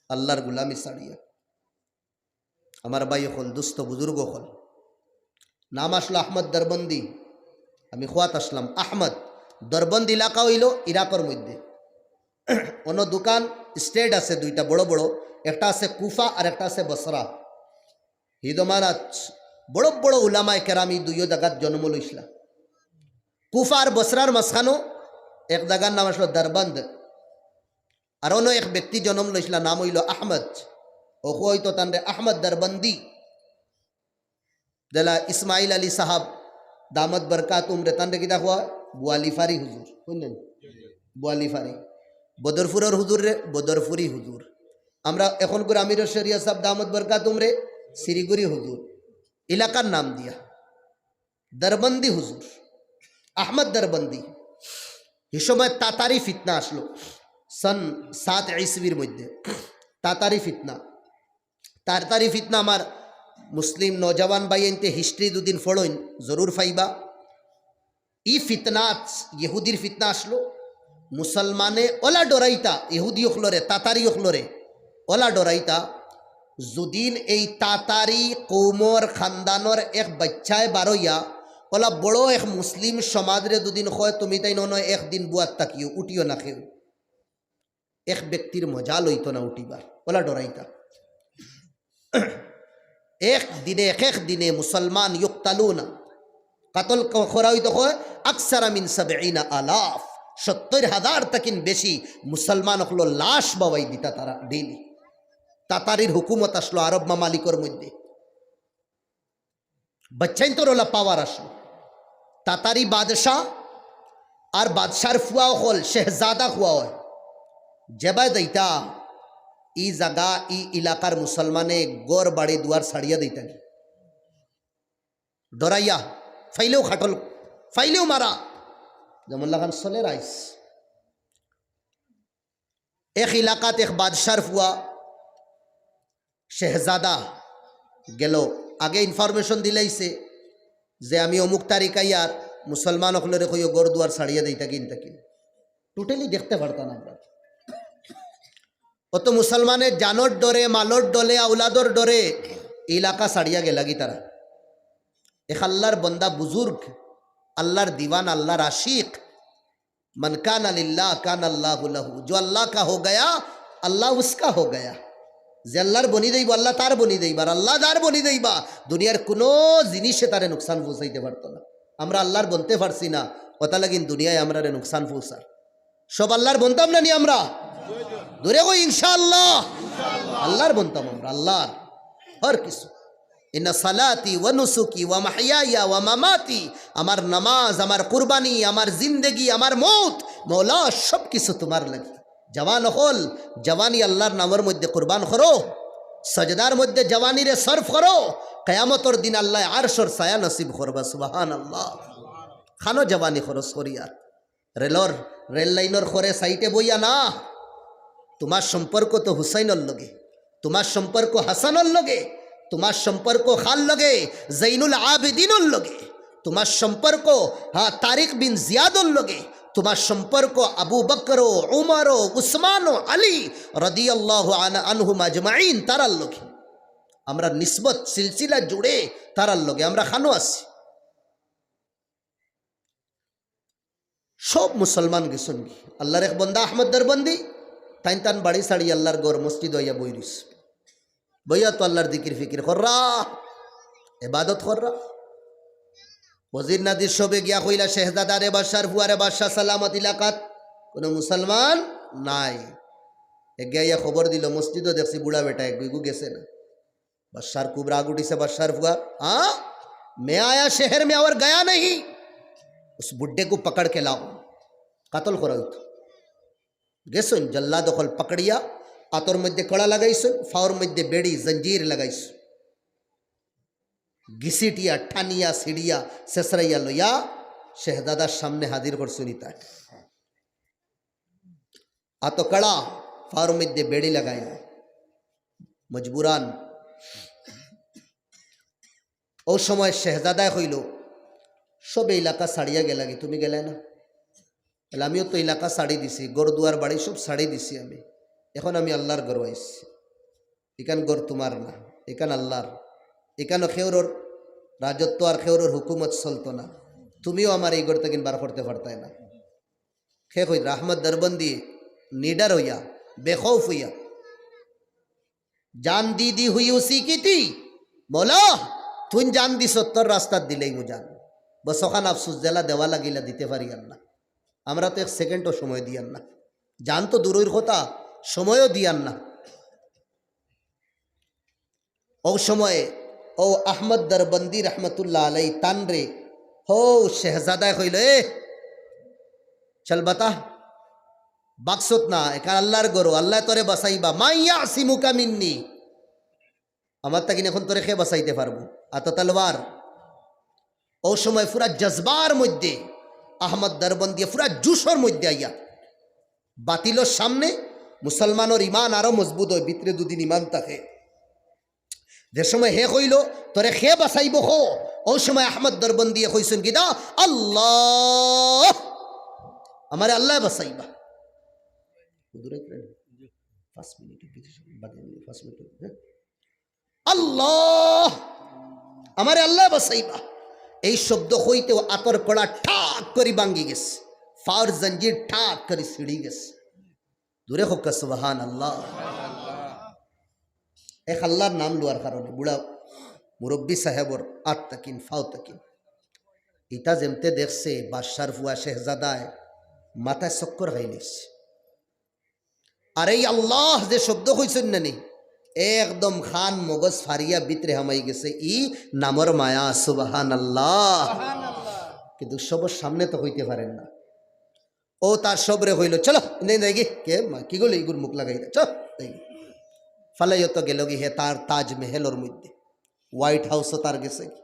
আল্লাহর গুলামি ছাড়িয়া। আমার ভাই অকল, দুস্ত বুজুর্গ অকল, নাম আসলো আহমদ দরবন্দি। আমি খোয়াত আসলাম, আহমদ দরবন্দি এলাকা হইল ইরাকর মধ্যে। অন্য দোকান স্টেট আছে দুইটা বড় বড়, একটা আছে কুফা আর একটা আছে বসরা। হিদমানাত বড় বড় উলামায়ে কেরাম ই দুইও জাগাত জন্ম লইছলা। কুফা আর বসরার মাঝখানো এক জাগার নাম আসলো দরবন্দ। আর অন্য এক ব্যক্তি জন্ম লইছলা, নাম হইল আহমদ। অখু হইতো তানরে আহমদ দরবন্দি। যেলা ইসমাইল আলী সাহাব দামত বরকাত উমরে, তানরে কিতা কওয়া? বুয়ালিফারি হুজুর, বুঝলেন? বুয়ালিফারি। বদরপুরর হুজুররে বদরপুরি হুজুর। আমরা এখনকুর আমিরর শরিয়ত সাহেব দামত বরকাত উমরে শিলিগুড়ি হুজুর, এলাকার নাম দিয়া। দরবন্দি হুজুর, আহমদ দরবন্দি। হি সময় তাতারি ফিতনা আসলো, সন সাত ইসবির মধ্যে। তাতারি ফিতনা, তাতারি ফিতনা আমার মুসলিম নওজওয়ান ভাইয়াইন্তে হিস্ট্রি দুদিন ফড়ইন, জরুর ফাইবা। ই ফিতনাত, ইহুদির ফিতনা আসলো, মুসলমানে ওলা ডরাইতা, ইহুদি অকলরে, তাতারি অকলরে, ওলা ডরাইতা। যুদিন এই তাতারি কৌমর খানদানর এক বাচ্চায় বারইয়া, ওলা বড় এক মুসলিম সমাজরে যুদিন কয়, "তুমি তাইন অনো একদিন বুয়াত থাকিও, উঠিও না কেউ।" এক ব্যক্তির মজা লইতো না উঠিবার, ওলা ডরাইতা। এক দিনে, এক এক দিনে মুসলমান ইউক্তালুনা, কাতল ক-, করা হইতো হয় আকসারা মিন সাবঈনা আলাফ, সত্তর হাজার তাকিন বেশি মুসলমান অকলর লাশ বাওয়াই দিতা তারা ডেইলি। তাতারির হুকুমত আসলো আরব মামালিকর মধ্যে। বাচ্চাইন্তর ওলা পাওয়ার আসলো। তাতারি বাদশা আর বাদশার ফুয়া অকল, শেহজাদা ফুয়া অয়, যেবায় যাইতা, ই জাগা, ই এলাকার মুসলমানে ঘর বাড়ি দুয়ার ছাড়িয়া দিতা নি। ডরাইয়া, ফাইলেও খাটল, ফাইলেও মারা, যেমন লাখান চলের আইস। এক এলাকাত এক বাদশার ফুয়া শেহজাদা গেল, আগে ইনফরমেশন দিলাইছে যে আমি অমুক তারিখ আইয়ার, মুসলমান অকলরে কইও ঘর দুয়ার ছাড়িয়া দেইতা কিন তাকিন। টোটালি দেখতে পারতা না আমরা। অত মুসলমানে জানর ডরে, মালর ডরে, আওলাদর ডরে এলাকা ছাড়িয়া গেলাগি তারা। এক আল্লাহর বন্দা বুজুর্গ, আল্লাহর দিওয়ান, আল্লাহর আশিক, মান কানা লিল্লাহ কানা আল্লাহু লাহু। জো আল্লাহ কা হো গয়া, আল্লাহ উসকা হো গয়া। যে আল্লাহর বনি যাইবা, আল্লাহ তার বনি যাইবা, আর আল্লাহ যার বনি যাইবা, দুনিয়ার কুনু জিনিসে তারে নুকসান পৌঁছাইতে পারতো না। আমরা আল্লাহর বনতে পারছি না, অতা লাগিন দুনিয়ায় আমরারে নুকসান পৌঁছার। সব আল্লাহর বনতাম না নি আমরা? জোরে কই ইনশাআল্লাহ। আল্লাহর বনতাম আমরা, আল্লাহর। হর কিছু। ইন্না সালাতি ওয়া নুসুকি ওয়া মাহইয়ায়া ওয়া মামাতি, আমার নামাজ, আমার কুরবানি, আমার জিন্দেগি, আমার মউত, মওলা, সব কিছু তুমার লাগি। জওয়ান অকল, জওয়ানি আল্লাহর নামর মধ্যে কুরবান করো, সজদার মধ্যে জওয়ানিরে সরফ করো, কিয়ামতর দিন আল্লায় আরশর ছায়া নসিব করবা। সুবহানাল্লাহ। খানো জওয়ানি খরচ করিয়ার। রেলর, রেল লাইনর খরে সাইডে বইয়া না। তুমার সম্পর্ক তো হুসাইনর লগে, তুমার সম্পর্ক হাসানর লগে, তুমার সম্পর্ক কার লগে? জৈনুল আবেদিনর লগে। তুমার সম্পর্ক, হ্যাঁ, তারিক বিন জিয়াদর লগে। তুমার সম্পর্ক আবু বকর, উমর, উসমান, আলী রাদিয়াল্লাহু আন-, আনহুম আজমাইন, তারার লগে। আমরা নিসবত সিলসিলা জুড়ে তারার লগে, আমরা খানো আছি। সব মুসলমান গেছইন গি। আল্লাহর এক বন্দা আহমদ দরবন্দি, তাইন তান বাড়ি ছাড়ি আল্লাহর ঘর মসজিদ অইয়া বই রইছে। বইয়া তো আল্লাহর জিকির ফিকির কররা, ইবাদত কররা। ওজির নাজির সবে গিয়া কইলা, "শেহজাদারে বাদশার ফুয়ারে বাদশা সালামত এলাকাত কোনো মুসলমান নাই।" এগিয়া আইয়া খবর দিল, "মসজিদও দেখছি বুড়া বেটা এক গুইগু গেছে না।" বাদশার খুব রাগ উঠিছে, বাদশার ফুয়া, "हाँ? मैं आया शहर में और गया नहीं, उस बुड्ढे को पकड़ के लाओ।" কাতল করা অইতো। গেছইন, জল্লাদ অকল পাকড়িয়া, আতর মধ্যে কড়া লাগাইছইন, ফাওর মধ্যে বেড়ি, জঞ্জির লাগাইছইন। ঘিসিটিয়া, টানিয়া, ছিড়িয়া, ছেছরাইয়া লইয়া শেহজাদার সামনে হাজির করছইন ইতায়। আতো কড়া, ফাওর মধ্যে বেড়ি লাগাইল। মজবুরান। অউ সময় শেহজাদায় কইল, "সবে এলাকা ছাড়িয়া গেলাগি, তুমি গেলায় না?" বলে, "আমিও তো এলাকা ছাড়ি দিছি, ঘর দুয়ার বাড়ি সব ছাড়ি দিছি আমি। এখন আমি আল্লার ঘরো আইছি। ইখান ঘর তুমার না, ইখান আল্লার। ইখানো কেউরর রাজত্ব আর কেউরর হুকুমত চলতো না। তুমিও আমারে ই ঘর থাকি বার করতে পারতায় না।" কে কইরা? আহমদ দরবন্দি নিডর অইয়া, বেখৌফ অইয়া, "জান দি দি হুই উসি কি থি, মৌলা, তুইন জান দিছস, তোর রাস্তাত দিলাইমু জান। বস অখান আফসুস, যেলা দেওয়া লাগিলা দিতে পারিয়ার না। আমরা তো এক সেকেন্ডও সময় দিয়ার না। জান তো দূরর কথা, সময়ও দিয়ার না।" অউ সময়ে অউ আহমদ দরবন্দি রহমতুল্লাহ আলাই তানরে হউ শেহজাদায় কইল, "এ, চল বাতা, বাক্সত না, ইখান আল্লার ঘরো, আল্লায় তোরে বাঁচাইবা। মান ইয়াসিমুকা মিন্নি, আমার থাকি এখন তোরে কে বাঁচাইতে পারবো?" আতো তলোয়ার। অউ সময় পুরা জজবার মধ্যে আহমদ দরবন্দিয়ে পুরা জোশর মধ্যে আইয়া বাতিলর সামনে মুসলমানর ইমান আরো মজবুত অয়, ভিতরে দুদিন ইমান থাকে। যে সময় হে কইল, "তোরে কে বাঁচাইবো ক?" অউ সময় আহমদ দরবন্দিয়ে কইছইন কিতা, "আল্লাহ, আমারে আল্লায় বাঁচাইবা।" হুজুরে কইন, "পাঁচ মিনিট, পাঁচ মিনিট, হ্যাঁ? আল্লাহ, আমারে আল্লায় বাঁচাইবা।" এই শব্দ কইতেউ আতর কড়া ঠাক করি ভাঙ্গি গেছে, ফাওর জঞ্জির ঠাক করি ছিড়ি গেছে। জোরে কউক্কা সুবহানাল্লাহ। এক আল্লার নাম লওয়ার কারণে বুড়া মুরব্বি সাহেবর আত থাকিন, ফাও থাকিন। ইতা যেমতে দেখছে বাদশার ফুয়া শেহজাদায়, মাথায় চক্কর খাইলিছে। আর এই আল্লাহ যে শব্দ কইছইন না নি, একদম কান মগজ ফাড়িয়া ভিতরে হামাই গেছে ই নামর মায়া, সুবহানাল্লাহ। কিন্তু সবর সামনে তো কইতে পারেন না। অউ তার সবরে কইল, "চলো, ইন্দা যাইগি।" কে মা, কি করলে ইগুর মুখ লাগাই দে, চল, যাইগি। ফালাইয়া তো গেলগি হে তার তাজমহলর মধ্যে, হোয়াইট হাউসও তার গেছেগি।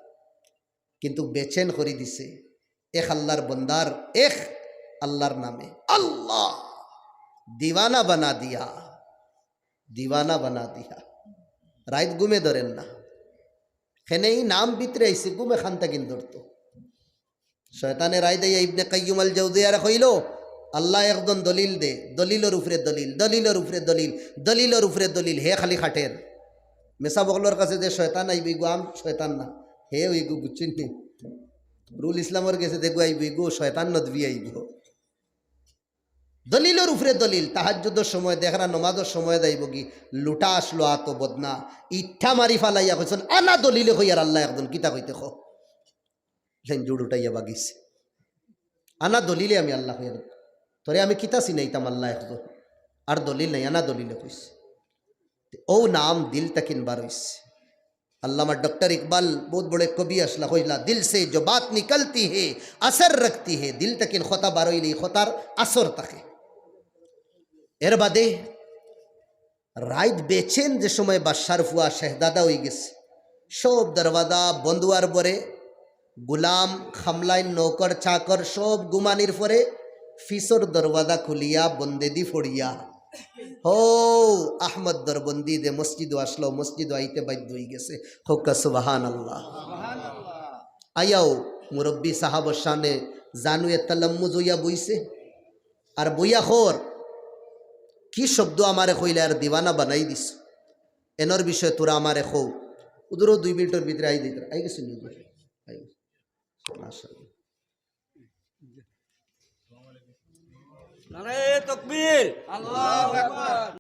কিন্তু বেচেন করি দিছে এক আল্লার বন্দার এক আল্লার নামে। আল্লাহ দিওয়ানা বানা দিয়া, দিওয়ানা বানা দিয়া। রাইত ঘুমে ধরের না, কেনে ই নাম ভিতরে আইছে, ঘুমে কান থাকিন ধরতো। শয়তানে রাইত আইয়া ইবনে কাইয়ুম আল জাওজিয়ারে কইল, "আল্লাহ একজন, দলিল দে।" দলিলর উপরে দলিল, দলিলর উপরে দলিল, দলিলর উপরে দলিল। হে খালি খাটের। মেসাব অকলর কাছে যে শয়তান আইবো, ইগু আম শয়তান না, হে অইগু, বুঝছইন নি? রুল ইসলামর গেছে যেগু আইবো, ইগু শয়তান নদবি আইবো। দলিলর উপরে দলিল। তাহাজ্জুদর সময় দেখরা, নমাজর সময় যাইবগি, লুটা আসলো আতো বদনা, ইটা মারি ফালাইয়া কইছইন, "আনা দলিলে কইয়ার আল্লাহ একজন।" কিতা কইতে ক? লাইন জোড় উঠাইয়া বাগিছে। "আনা দলিলে আমি আল্লাহ কইয়ার।" তোরে আমি কিতা চিনাইতাম আল্লাহ একজন? আর দলিল নাই, আনা দলিলে কইছে। অউ নাম দিল থাকিন বার অইছে। আল্লামা ডক্টর ইকবাল বউত বড় এক কবি আছলা, কইলা, "দিল সে জো বাত নিকলতি হে, আসর রাখতি হে।" দিল থাকিন কথা বার অইলে ই কথার আসর থাকে। এর বাদে রাইত বেচেন যে সময় বাদশার ফুয়া শেহজাদা অইগেছে, সব দরওয়াজা বন্ধ অওয়ার পরে গুলাম, খামলাইন, নৌকর, চাকর সব ঘুমানির পরে ফিছর দরওয়াজা খুলিয়া বন্দেদি ফড়িয়া, হউ আহমদ দরবন্দি যে মসজিদো আছলো, মসজিদো আইতে বাধ্য অইগেছে। কউক্কা সুবহানাল্লাহ। আইয়াউ মুরব্বি সাহাবর সামনে জানুয়ে তালাম্মুজ অইয়া বইছে। আর বইয়া কর, "কি শব্দ আমারে কইলায় আর দিওয়ানা বানাই দিছো? এনর বিষয়ে তোরা আমারে কও।" হুজুরও দুই মিনিটর ভিতরে আই দিতরা। আই গেছইন নি হুজুর? আই গেছইন। মাশাআল্লাহ। নারায়ে তাকবীর। আল্লাহু আকবার।